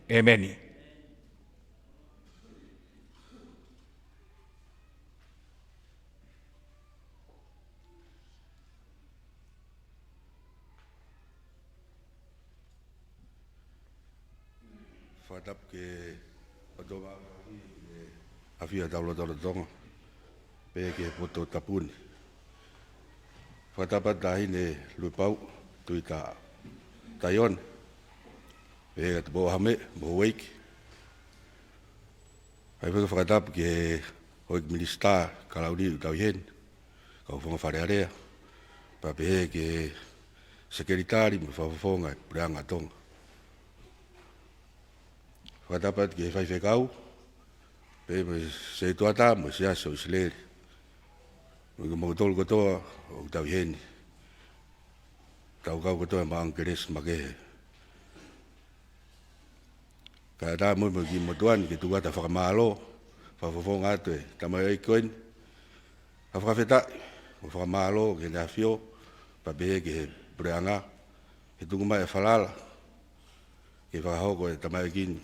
ʻEmeni. Fakatapu ki he ʻOtua Māfimafi, ʻi he ʻafio ʻa hotau lotolotonga, pea ki he poto tapu ni. Fakatapu atu Taʻahine Luepau, Tuita Taione, pehē kia Tupoʻohame mo Houeiki. ʻOku ou fie fakatapu ki he Houʻeiki Minisitā Kalauni ʻoku tau ʻi heni, kau Fofonga Fale Alea, pea pehē ki he Sekelitali mo e Fakafofonga ʻo e Puleʻanga Tonga. Fakatapu atu ki he faifekau, pea mo e setuata mo e siasi ʻo ʻIsileli. Mo kimoutolu kotoa ʻoku tau ʻi heni. Tau kau kotoa ʻi he maʻu kelesi makehe. Kae ʻatā mo e kiʻi motuʻa ni ke tuku atu ʻa e fakamālō fakafofonga atu ʻa e tamaioʻeiki ko eni. ʻA e fakafetaʻi mo e fakamālō ki Heʻene ʻAfio, pea pehē ki he Puleʻanga, he tuku mai ʻa e falala ke fakahoko ʻe he tamaioʻeiki ni,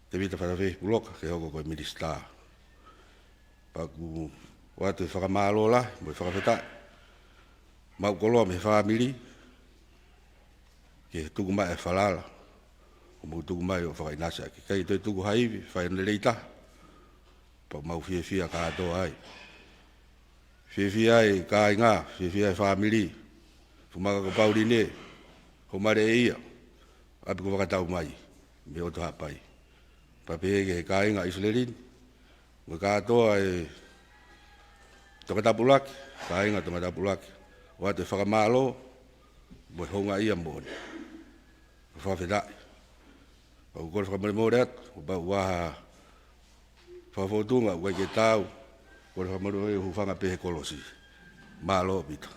Tēvita Fatafehi Puloka, ke hoko ko e Minisitā. Pea ʻoku ou ʻoatu e fakamālō lahi mo e fakafetaʻi maʻu koloa mei he fāmili, ke tuku mai ʻa e falala, ʻoku mou tuku mai ʻo fakaʻinasi ʻaki. ʻIkai toe tuku ha ivi, fai ʻene lelei taha, pea ʻoku mau fiefia kātoa ai. Fiefia ai kāinga, fiefia ai fāmili, Fuʻu Maka ko Pauline, Homale ʻEia, ʻapi ko Vakataumai, mei ʻOtu Haʻapai. Pea pehē ki he kāinga ʻIsileli ni, mo e kātoa ʻa e Tongatapu ʻUluaki, kāinga Tongatapu ʻUluaki, ʻoatu e fakamālō mo e houngaʻia moʻoni. Fakafetaʻi. Pea ʻoku ou kole fakamolemole atu, ʻo pau ʻoku ʻi ai ha fakafōtunga ʻoku ʻikai ke taau, kole fakamolemole, hūfanga pē he kolosi. Mālō ʻaupito.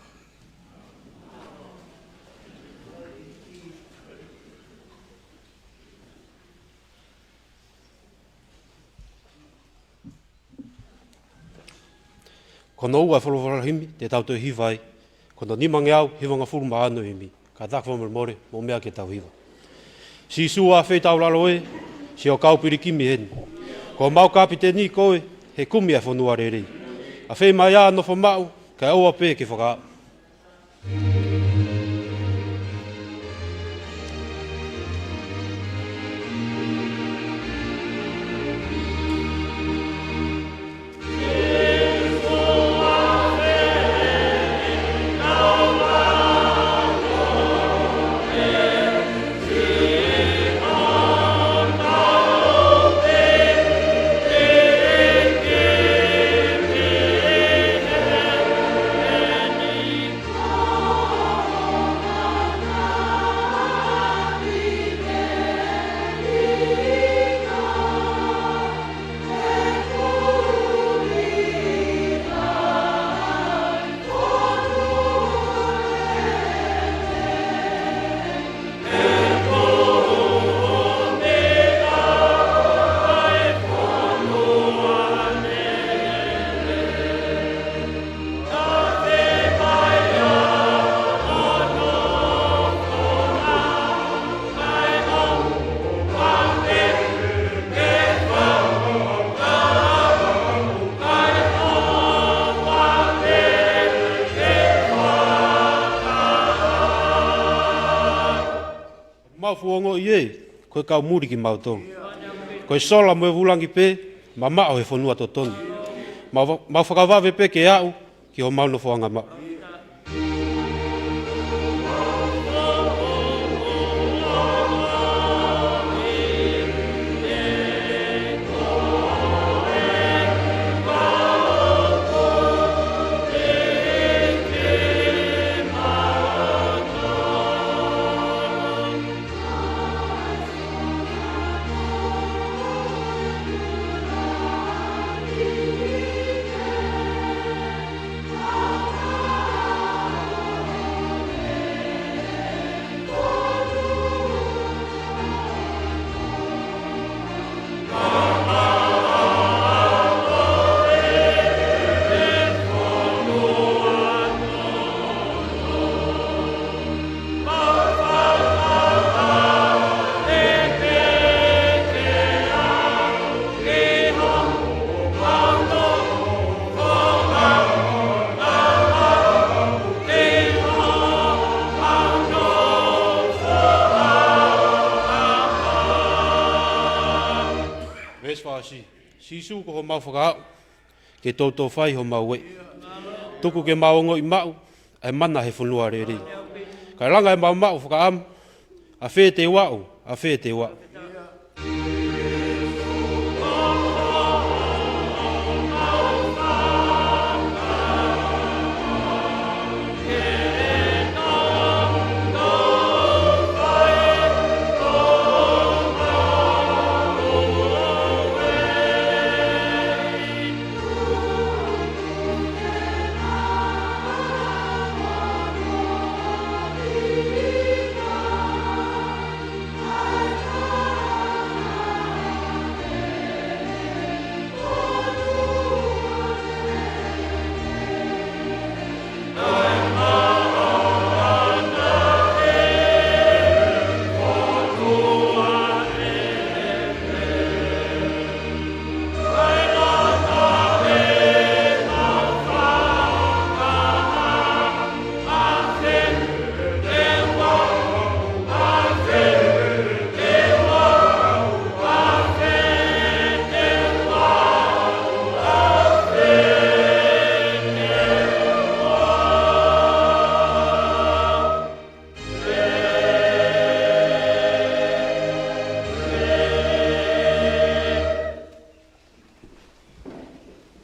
Ko hono ua ʻa e folofola himi te tau toe hiva ai, ko hono nimangeau hivangofulu mā ono ʻo e himi. Kātaki fakamolemole, mou meʻa ke tau hiva. Sīsū ʻa e fei tau lalo ē, sio kau pilikimi heni. Ko homau kapiteni koe, he kumi ʻa e fonua lelei. ʻA fei mai ā nofo maʻu, kae ʻoua pē ke fakaaʻu. Mau fuongo ʻi he, ko e kau muli kimautolu. Ko e sola mo e vulangi pē, mamaʻo he fonua totonu. Mau, mau fakavave pē ke aʻu ki homau nofoʻanga maʻu. Veesi fā ʻosi. Sīsū ko homau fakaaʻu, ke toutou fai homau ueʻi. Tuku ke mau ongoʻi maʻu, ʻa e mana he fonua lelei. Kae langa e maumau fakaʻamu, ʻafē te u aʻu, ʻafē te u aʻu.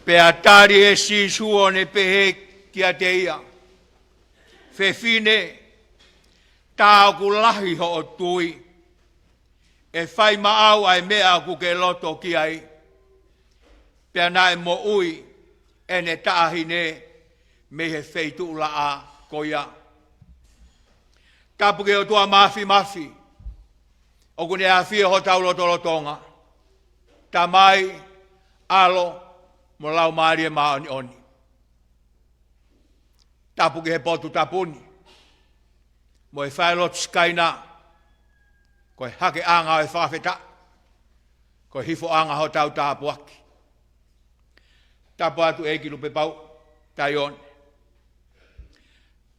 Pea tali ʻe Sīsū ʻo ne pehē kiate ia, Fefine, tā ʻoku lahi hoʻo tui, ʻe fai maʻau ʻa e meʻa ʻoku ke loto ki ai. Pea naʻe moʻui ʻene taʻahine mei he feituʻulaʻā ko ia. Tapu ki he ʻOtua Mafimafi, ʻoku ne ʻafio hotau lotolotonga, Tamai, ʻAlo, mo e Laumālie Māʻoniʻoni. Tapu ki he potu tapu ni, mo e fai lotu Sikaina, ko e hakeʻanga ʻo e fakafetaʻi, ko e hifoʻanga hotau tāpuaki. Tapu atu ʻEiki Lupepau Taione,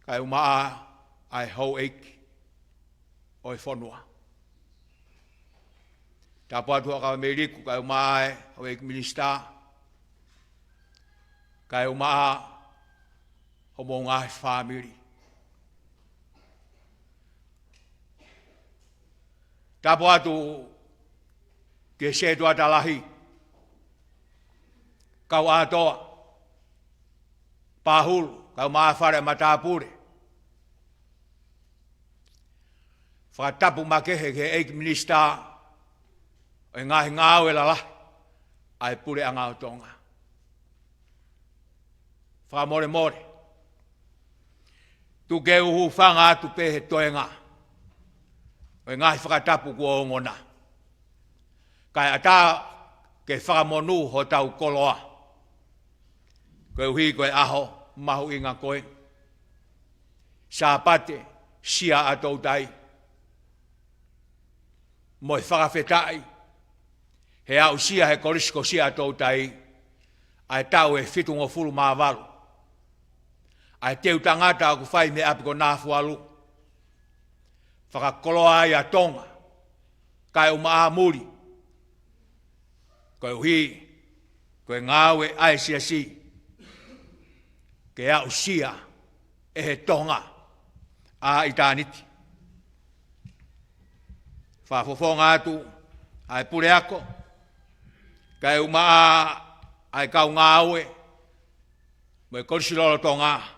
kae ʻumaʻā ʻa e houʻeiki ʻo e fonua. Tapu atu Huʻakavameiliku, kae ʻumaʻā e houʻeiki minisitā, kae ʻumaʻā homou ngaahi fāmili. Tapu atu ki he setuata lahi, kau ʻātoa, Pahulu, kae ʻumaʻā Fale ʻa Matāpule. Fakatapu makehe ki he ʻEiki Minisitā ʻo e ngaahi ngāue lalahi ʻa e Puleʻanga ʻo Tonga. Fakamolemole, tuku ke u hūfanga atu pē he toenga ʻo e ngaahi fakatapu kuo ongona, kae ʻatā ke fakamonū hotau koloa, koeʻuhi ko e ʻaho mahuʻinga ko e Sāpate Sia ʻa Toutai, mo e fakafetaʻi he aʻusia he Kolisi ko Sia ʻa Toutai ʻa e taʻu ʻe fitungofulu mā valu ʻa e teu tangata ʻoku fai mei he ʻapi ko Nafualu, fakakoloa ai ʻa Tonga kae ʻumaʻā muli, koeʻuhi ko e ngāue ʻa e Siasi ke aʻusia ʻe he Tonga ʻa ʻitāniti. Fakafofonga atu ʻa e puleako, kae ʻumaʻā ʻa e kau ngāue mo e Kolisi lolotonga,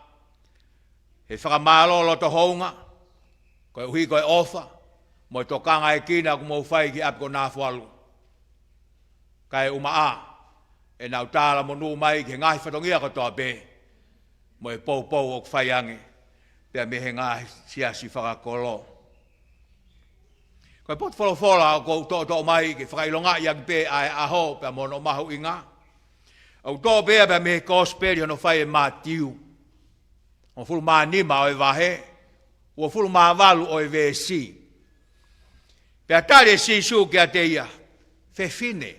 he fakamālō loto hounga, koeʻuhi ko e ʻofa mo e tokangaekina ʻoku mou fai ki he ʻapi ko Nafualu, kae ʻumaʻā ʻenau talamonū mai ki he ngaahi fatongia kotoa pē mo e poupou ʻoku fai ange pea mei he ngaahi siasi fakakolo. Ko e potu folofola ʻoku ou toʻotoʻo mai ke fakaʻilongaʻi ange pē ʻa e ʻaho pea mo hono mahuʻinga, ʻoku toʻo pē ia pea mei he Kosipeli hono fai ʻe Mātiu, hongofulu mā nima ʻo e vahe, uofulu mā valu ʻo e veesi. Pea tali ʻe Sīsū kiate ia, Fefine,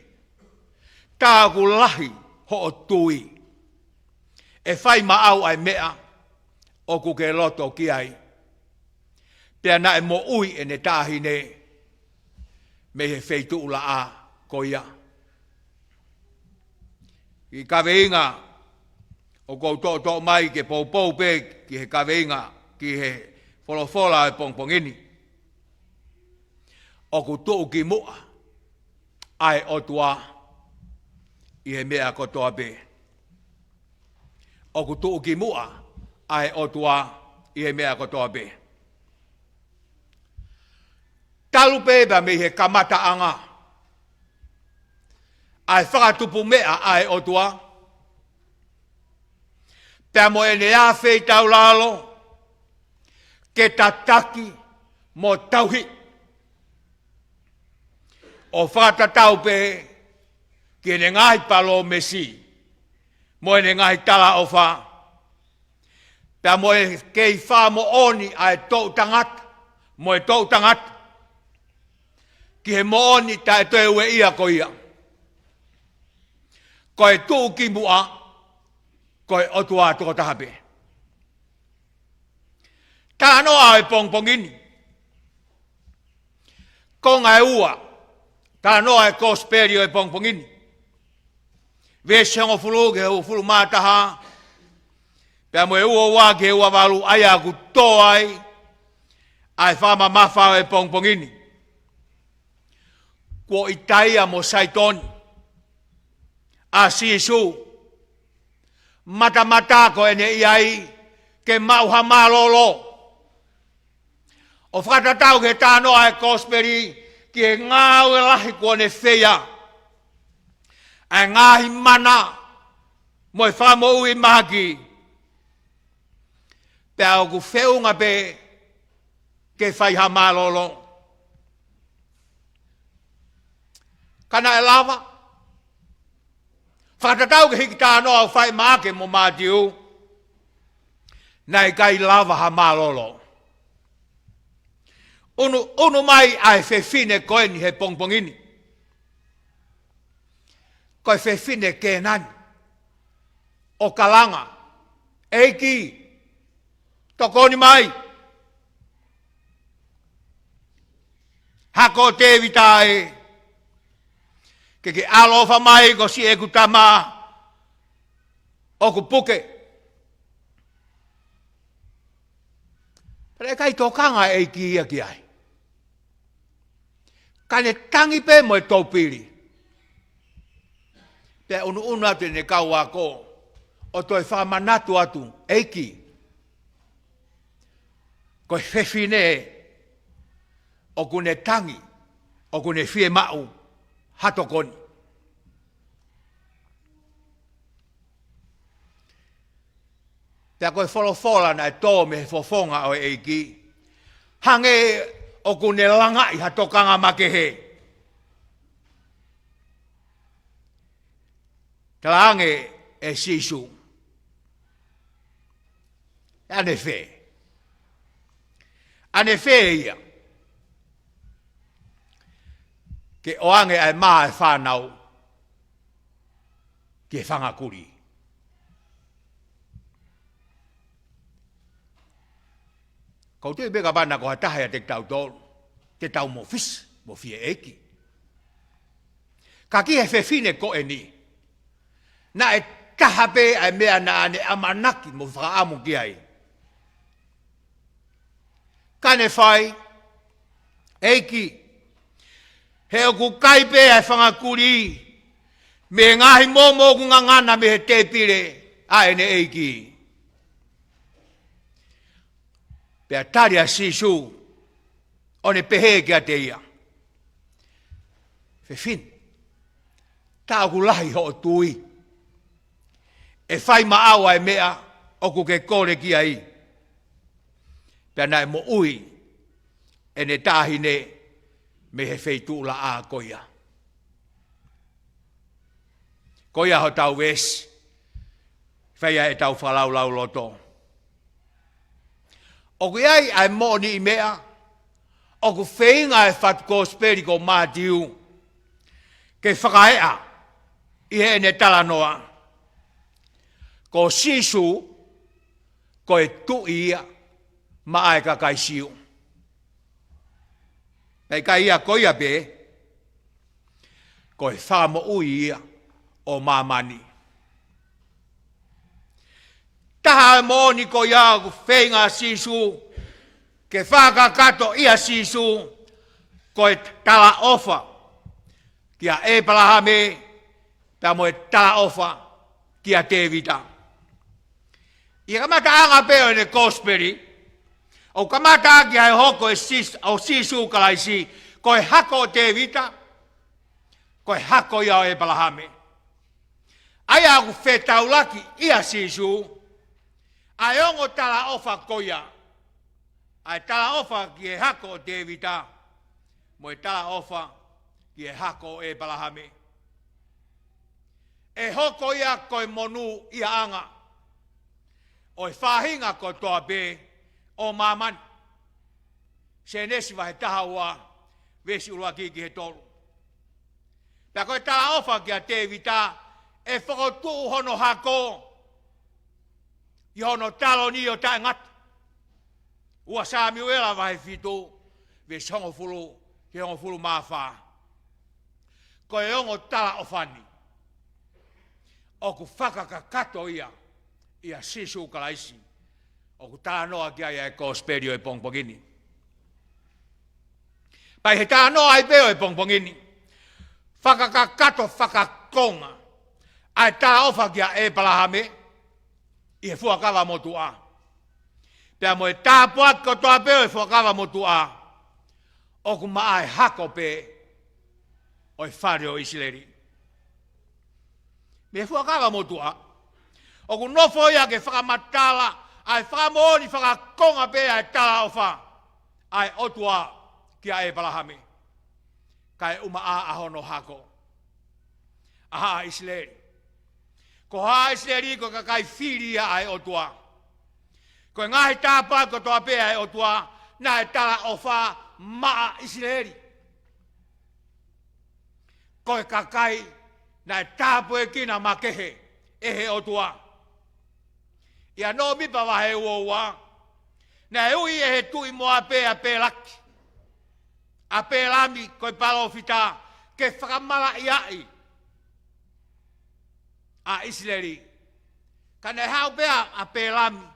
tā ʻoku lahi hoʻo tui, ʻe fai maʻau ʻa e meʻa ʻoku ke loto ki ai. Pea naʻe moʻui ʻene taʻahine mei he feituʻulaʻā ko ia. ʻI he kaveinga ʻOku ou toʻotoʻo mai ke poupou pē ki he kaveinga, ki he folofola ʻo e pongipongi ni. ʻOku tuʻukimuʻa ʻa e ʻOtua ʻi he meʻa kotoa pē. ʻOku tuʻukimuʻa ʻa e ʻOtua ʻi he meʻa kotoa pē. Talu pē pea mei he kamataʻanga ʻa e fakatupu meʻa ʻa e ʻOtua, pea mo ʻene afeitaulalo ke tataki mo tauhi. ʻO fakatatau pē ki heʻene ngaahi palōmesi mo ʻene ngaahi talaʻofa, pea mo e kei fakamoʻoni ʻa e toʻu tangata mo e toʻu tangata ki he moʻoni taʻe toe ueʻia ko ia. Ko e tuʻukimuʻa, ko e ʻOtua tokotaha pē. Talanoa ʻo e pongipongi ni. Konga ʻe ua. Talanoa ʻo e kosipeli ʻo e pongipongi ni. Veesi hongofulu ki he hongofulu mā taha. Pea mo e ua ua ki he ua valu, ʻa ia ʻoku tō ai ʻa e fakamamafa ʻo e pongipongi ni. Kuo ʻita ia mo Saitoni ʻa Sīsū. Matamata ko ʻene ʻi ai ke maʻu ha mālōlō. ʻO fakatatau ki he talanoa ʻa e kosipeli ki he ngāue lahi kuo ne feia. ʻA e ngaahi mana mo e fakamoʻui mahaki. Pea ʻoku feʻunga pē ke fai ha mālōlō. Ka naʻe lava. Fakatatau ki he hiki talanoa ʻoku fai ʻe Maʻake mo Mātiu, naʻe ʻikai lava ha mālōlō. ʻUnu, ʻunu mai ʻa e fefine ko eni he pongipongi ni. Ko e fefine Kēnani. ʻO kalanga, ʻEiki, tokoni mai. Hako ʻo Tēvita ē, ke ke ʻaloʻofa mai ko siʻeku tama ʻoku puke. Pea naʻe ʻikai tokanga ʻa e ʻEiki ia ki ai. Ka ne tangi pē mo e toupili. Pea ʻunuʻunu atu ʻene kau ako ʻo toe fakamanatu atu, ʻEiki, ko e fefine ʻoku ne tangi, ʻoku ne fiemaʻu ha tokoni. Pea ko e folofola naʻe tō mei he fofonga ʻo e ʻEiki, hangē ʻoku ne langaʻi ha tokanga makehe. Talaange ʻe Sīsū, ʻAnefē? ʻAnefē ia ke ʻoange ʻa e mā ʻa e fānau ki he fanga kulī? Ka u tui pē kapau naʻa ko ha taha ʻiate kitautolu, te tau mōfisi mo fie ʻEiki. Ka ki he fefine ko eni, naʻe taha pē ʻa e meʻa naʻa ne ʻamanaki mo fakaʻamu ki ai. Ka ne fai, ʻEiki, he ʻoku kai pē ʻa e fanga kulī mei he ngaahi momo ʻoku ngangana mei he tēpile ʻa ʻene ʻEiki. Pea tali ʻa Sīsū, ʻo ne pehē kiate ia, Fefine, tā ʻoku lahi hoʻo tui. ʻE fai maʻau ʻa e meʻa ʻoku ke kole ki ai. Pea naʻe moʻui ʻene taʻahine mei he feituʻulaʻā ko ia. Ko ia hotau veesi, fai ai ʻetau fakalaulauloto. ʻOku ʻi ai ʻa e moʻoniʻi meʻa ʻoku feinga ʻa e fatu kosipeli ko Mātiu ke fakaeʻa ʻi heʻene talanoa, ko Sīsū ko e tuʻi ia maʻa e kakai Siu. Naʻe ʻikai ia ko ia pē, ko e fakamoʻui ia ʻo māmani. Taha e moʻoni ko ia ʻoku feinga Sīsū ke fakakakato ʻia Sīsū, ko e talaʻofa kia ʻĒpalahame, pea mo e talaʻofa kia Tēvita. ʻI he kamataʻanga pē ʻo ʻene kosipeli, ʻoku kamata ʻaki ʻa e hoko ʻe Sīs-, ʻo Sīsū Kalaisi, ko e hako ʻo Tēvita, ko e hako ia ʻo ʻĒpalahame. ʻA ia ʻoku fetaulaki ʻia Sīsū ʻa e ongo talaʻofa ko ia, ʻa e talaʻofa ki he hako ʻo Tēvita, mo e talaʻofa ki he hako ʻo ʻĒpalahame. ʻE hoko ia ko e monūʻiaʻanga ʻo e faʻahinga kotoa pē ʻo māmani. Sēnesi vahe taha ua, veesi ʻuluaki ki he tolu. Pea ko e talaʻofa kia Tēvita, ʻe fokotuʻu hono hako ʻi hono taloni ʻo taʻengata. Ua Samiuela vahe fitu, veesi hongofulu ki he hongofulu mā fā. Ko e ongo talaʻofa ni ʻoku fakakakato ia ʻia Sīsū Kalaisi, ʻoku talanoa ki ai ʻa e kosipeli ʻo e pongipongi ni. Pea ʻi he talanoa ai pē ʻo e pongipongi ni, fakakakato fakakonga ʻa e talaʻofa kia ʻĒpalahame ʻi he Fuakava Motuʻa, pea mo e tāpuaki kotoa pē ʻo e Fuakava Motuʻa, ʻoku maʻa e hako pē ʻo e fale ʻo ʻIsileli. Mei he Fuakava Motuʻa, ʻoku nofo ia ke fakamatala ʻa e fakamoʻoni fakakonga pē ʻa e talaʻofa ʻa e ʻOtua kia ʻĒpalahame, kae ʻumaʻā ʻa hono hako, ʻa haʻa ʻIsileli. Ko haʻa ʻIsileli ko e kakai fili ia ʻa e ʻOtua. Ko e ngaahi tāpuaki kotoa pē ʻa e ʻOtua, naʻe talaʻofa maʻa ʻIsileli. Ko e kakai naʻe tāpuekina makehe ʻe he ʻOtua. ʻIa Nōmipa vahe ua ua, naʻe ui ʻe he tuʻi Moape ʻa Pēlaki, ʻa Pēlami ko e palōfita, ke fakamalaʻiaʻi ʻa ʻIsileli. Ka naʻe haʻu pē ʻa Pēlami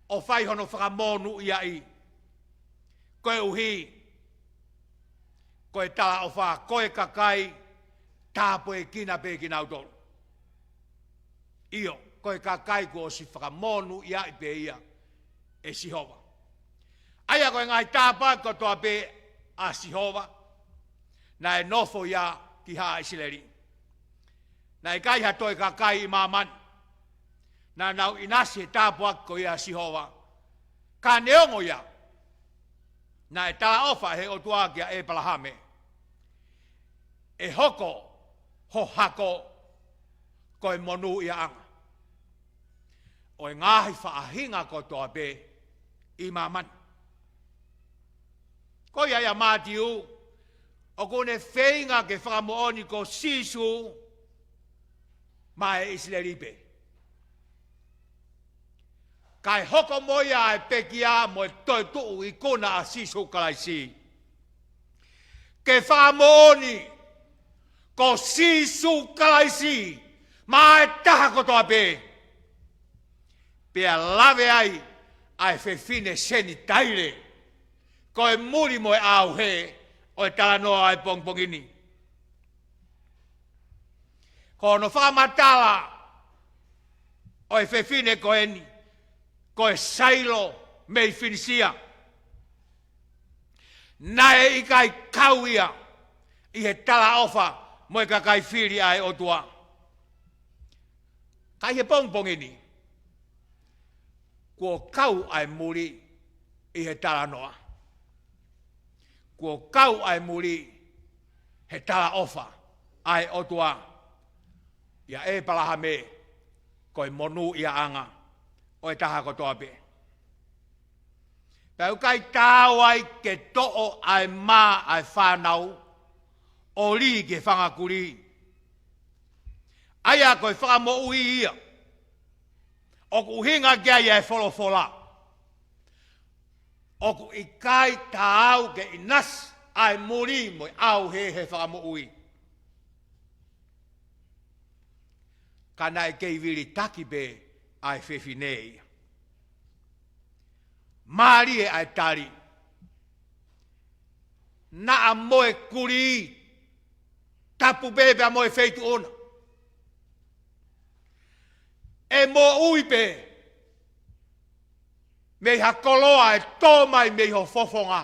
ʻo fai hono fakamonūʻiaʻi, koeʻuhi ko e talaʻofa, ko e kakai tāpuekina pē kinautolu. ʻIo, ko e kakai kuo ʻosi fakamonūʻiaʻi pē ia ʻe Sihova. ʻA ia ko e ngaahi tāpuaki kotoa pē ʻa Sihova, naʻe nofo ia ki haʻa ʻIsileli. Naʻe ʻikai ha toe kakai ʻi māmani naʻa nau ʻinasi he tāpuaki ko ia ʻa Sihova. Ka neongo ia, naʻe talaʻofa ʻe he ʻOtua kia ʻĒpalahame, ʻe hoko ho hako ko e monūʻiaʻanga ʻo e ngaahi faʻahinga kotoa pē ʻi māmani. Ko ia ia Mātiu, ʻoku ne feinga ke fakamoʻoni ko Sīsū maʻa e ʻIsileli pē. Kae hoko mo ia ʻa e pekia mo e toetuʻu ikuna ʻa Sīsū Kalaisi, ke fakamoʻoni ko Sīsū Kalaisi maʻa e taha kotoa pē. Pea lave ai ʻa e fefine Senitaile, ko e muli mo e ʻauhē ʻo e talanoa ʻa e pongipongi ni. Ko hono fakamatala ʻo e fefine ko eni, ko e Sailo mei Finisia, naʻe ʻikai kau ia ʻi he talaʻofa mo e kakai fili ʻa e ʻOtua. Ka ʻi he pongipongi ni, kuo kau ʻa e muli ʻi he talanoa. Kuo kau ʻa e muli he talaʻofa ʻa e ʻOtua ʻia ʻĒpalahame, ko e monūʻiaʻanga ʻo e taha kotoa pē. Pea ʻoku ʻikai taau ai ke toʻo ʻa e mā ʻa e fānau ʻo lī ki he fanga kulī. ʻA ia ko e fakamoʻui ia ʻoku ʻuhinga ki ai ʻa e folofola, ʻoku ʻikai taau ke ʻinasi ʻa e muli mo e ʻauhē he fakamoʻui. Ka naʻe kei vilitaki pē ʻa e fefine ia. Mālie ʻa e tali. Naʻa mo e kulī, tapu pē pea mo e feituʻu na. ʻE moʻui pē mei ha koloa ʻe tō mai mei ho fofonga,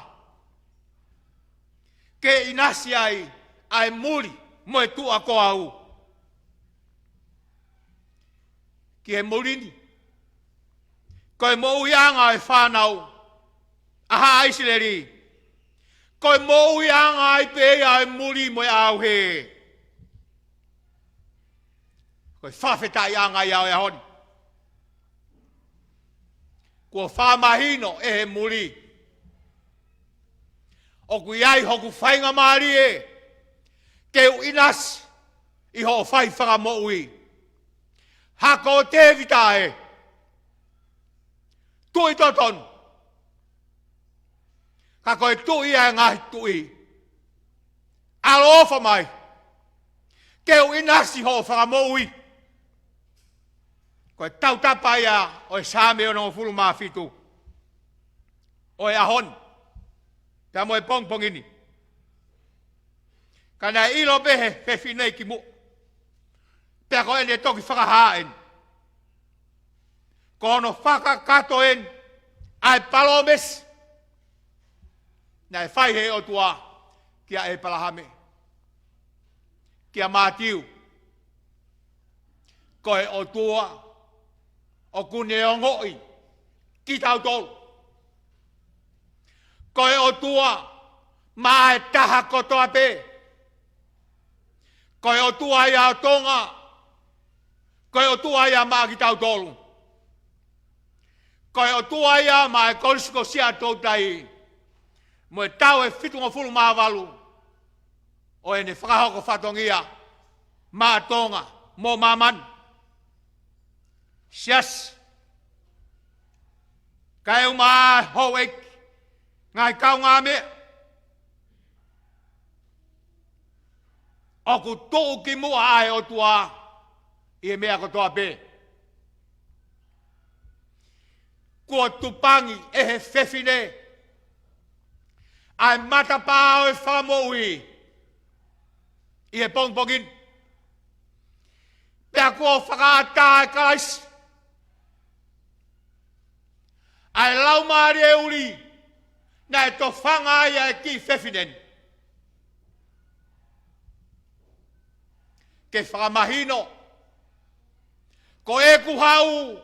ke ʻinasi ai ʻa e muli mo e tuʻa ko au. Ki he muli ni, ko e moʻuiʻanga ʻo e fānau ʻa haʻa ʻIsileli, ko e moʻuiʻanga ai pē ia ʻo e muli mo e ʻauhē. Ko e fakafetaʻiʻanga ia ʻo e ʻaho ni. Kuo fakamahino ʻe he muli, ʻoku ʻi ai hoku faingamālie ke u ʻinasi ʻi hoʻo fai fakamoʻui. Hako ʻo Tēvita ē, tuʻi totonu, ka ko e tuʻi ʻa e ngaahi tuʻi. ʻAloʻofa mai ke u ʻinasi hoʻo fakamoʻui. Ko e tautapa ia ʻo e Saame onongofulu mā fitu ʻo e ʻaho ni pea mo e pongipongi ni. Ka naʻe ʻilo pē he fefine kimuʻa, pea ko ʻene toki fakahā eni, ko hono fakakakato eni ʻa e palōmesi naʻe fai he ʻOtua kia ʻEpalahame, kia Mātiu. Ko e ʻOtua ʻoku ne ongoʻi kitautolu. Ko e ʻOtua maʻa e taha kotoa pē. Ko e ʻOtua ia ʻo Tonga. Ko e ʻOtua ia maʻa kitautolu. Ko e ʻOtua ia maʻa e Kolisi ko Siaʻatoutai mo e taʻu ʻe fitungofulu mā valu ʻo ʻene fakahoko fatongia maʻa Tonga mo māmani. Siasi, kaeʻumaʻā houʻeiki, ngaahi kaungāmeʻa, ʻoku tuʻukimuʻa ʻa e ʻOtua ʻi he meʻa kotoa pē. Kuo tupangi ʻe he fefine ʻa e matapā ʻo e fakamoʻui ʻi he pongipongi ni. Pea kuo fakaʻatā ʻe Kalaisi ʻa e laumālie ʻuli naʻe tofanga ai ʻa e kiʻi fefine ni, ke fakamahino, ko ʻeku haʻu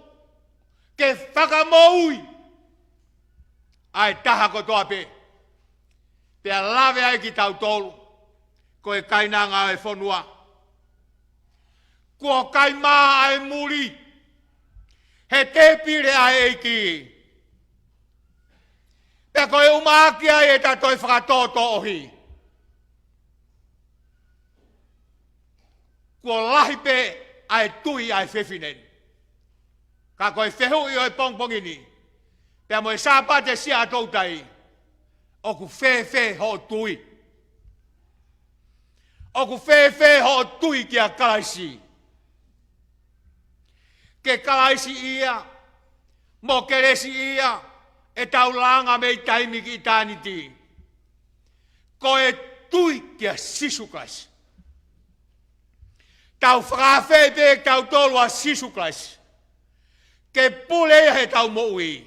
ke fakamoʻui ʻa e taha kotoa pē, pea lave ai kitautolu ko e kainanga ʻo e fonua. Kuo kai mā ʻa e muli he tēpile ʻa e ʻEiki, pea ko e ʻumaʻā ki ai ʻeta toe fakatōtōʻohi. Kuo lahi pē ʻa e tui ʻa e fefine ni. Ka ko e fehuʻi ʻo e pongipongi ni pea mo e Sāpate Siaʻatoutai, ʻoku fēfē hoʻo tui? ʻOku fēfē hoʻo tui kia Kalaisi? Ke Kalaisiʻia mo kelesiʻia ʻetau langa mei taimi ki ʻitāniti, ko e tui kia Sīsū Kalaisi. Tau fakaafeʻi pē kitautolu ʻa Sīsū Kalaisi ke pule ia heʻetau moʻui.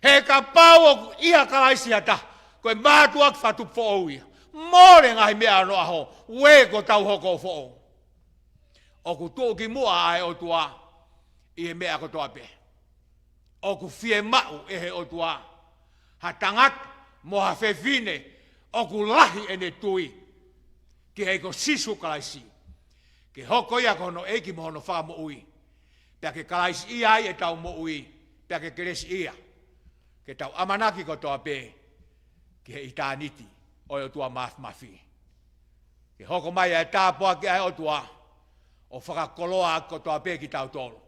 He kapau ʻoku ʻia Kalaisi ha taha, ko e mātuʻaki fakatupu foʻou ia. Mole ngaahi meʻa ʻo onoʻaho, uē kuo tau hoko ʻo foʻou. ʻOku tuʻukimuʻa ʻa e ʻOtua ʻi he meʻa kotoa pē. ʻOku fiemaʻu ʻe he ʻOtua ha tangata mo ha fefine ʻoku lahi ʻene tui ki he ʻEiki ko Sīsū Kalaisi, ke hoko ia ko hono ʻEiki mo hono Fakamoʻui, pea ke Kalaisiʻia ai ʻetau moʻui, pea ke kelesiʻia, ke tau ʻamanaki kotoa pē ki he ʻitāniti ʻo e ʻOtua Māfimafi. Ke hoko mai ʻa e tāpuaki ʻa e ʻOtua ʻo fakakoloa kotoa pē kitautolu.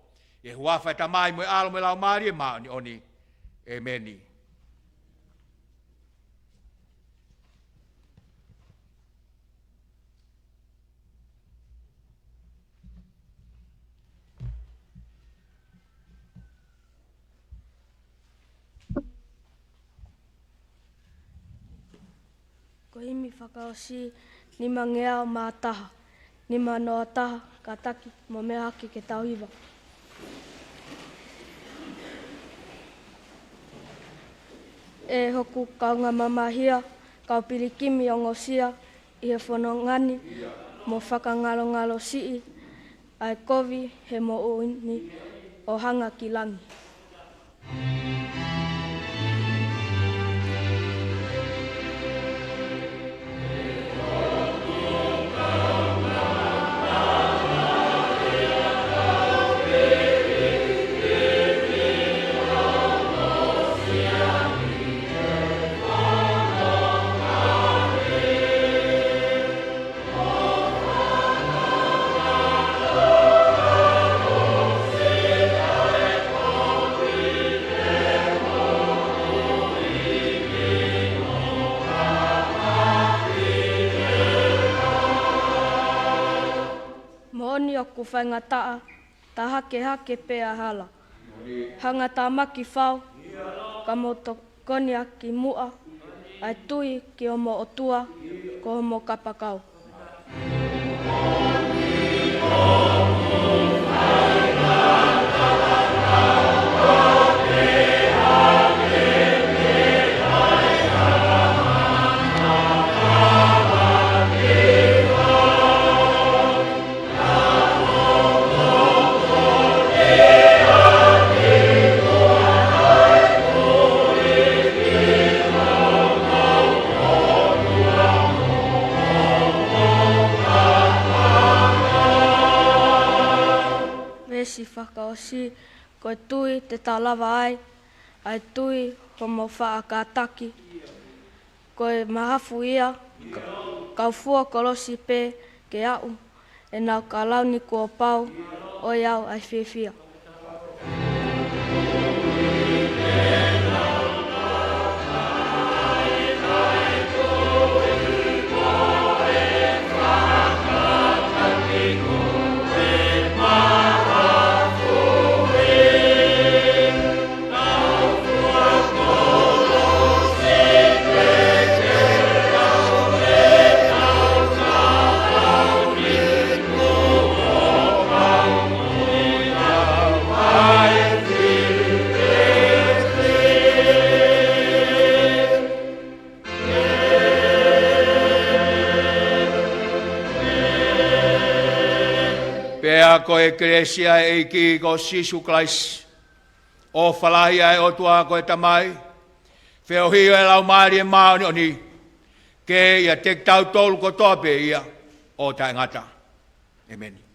ʻI he huafa ʻo e Tamai mo e ʻAlo mo e Laumālie Māʻoniʻoni. ʻĒmeni. Ko e himi fakaʻosi, nimangeau mā taha, nima noa taha, kātaki mo meʻa hake ke tau hiva. ʻE hoku kaungā mamahia, kau pilikimi ongosia ʻi he fononga ni, mo fakangalongalo siʻi, ʻa e kovi he moʻui ni ʻo hanga ki langi. Moʻoni ʻoku faingataʻa, tā hakehake pē ʻa hala. Hanga tāmaki fau, ka mou tokoni ʻaki muʻa ʻa e tui ki homo ʻOtua, ko homo kapakau. Veesi fakaʻosi, ko e tui te ta lava ai, ʻa e tui homo faʻa kātaki. Ko e mahafu ia, ka-, kau fua kolosi pē ke aʻu, ʻenau kalauni kuo pau, ʻoiauē ʻa e fiefia. Pea ko e kelesi ʻa e ʻEiki ko Sīsū Kalaisi, ʻofa lahi ʻa e ʻOtua ko e Tamai, feohi ʻa e Laumālie Māʻoniʻoni, ke ʻiate kitautolu kotoa pē ia ʻo taʻengata. ʻĒmeni.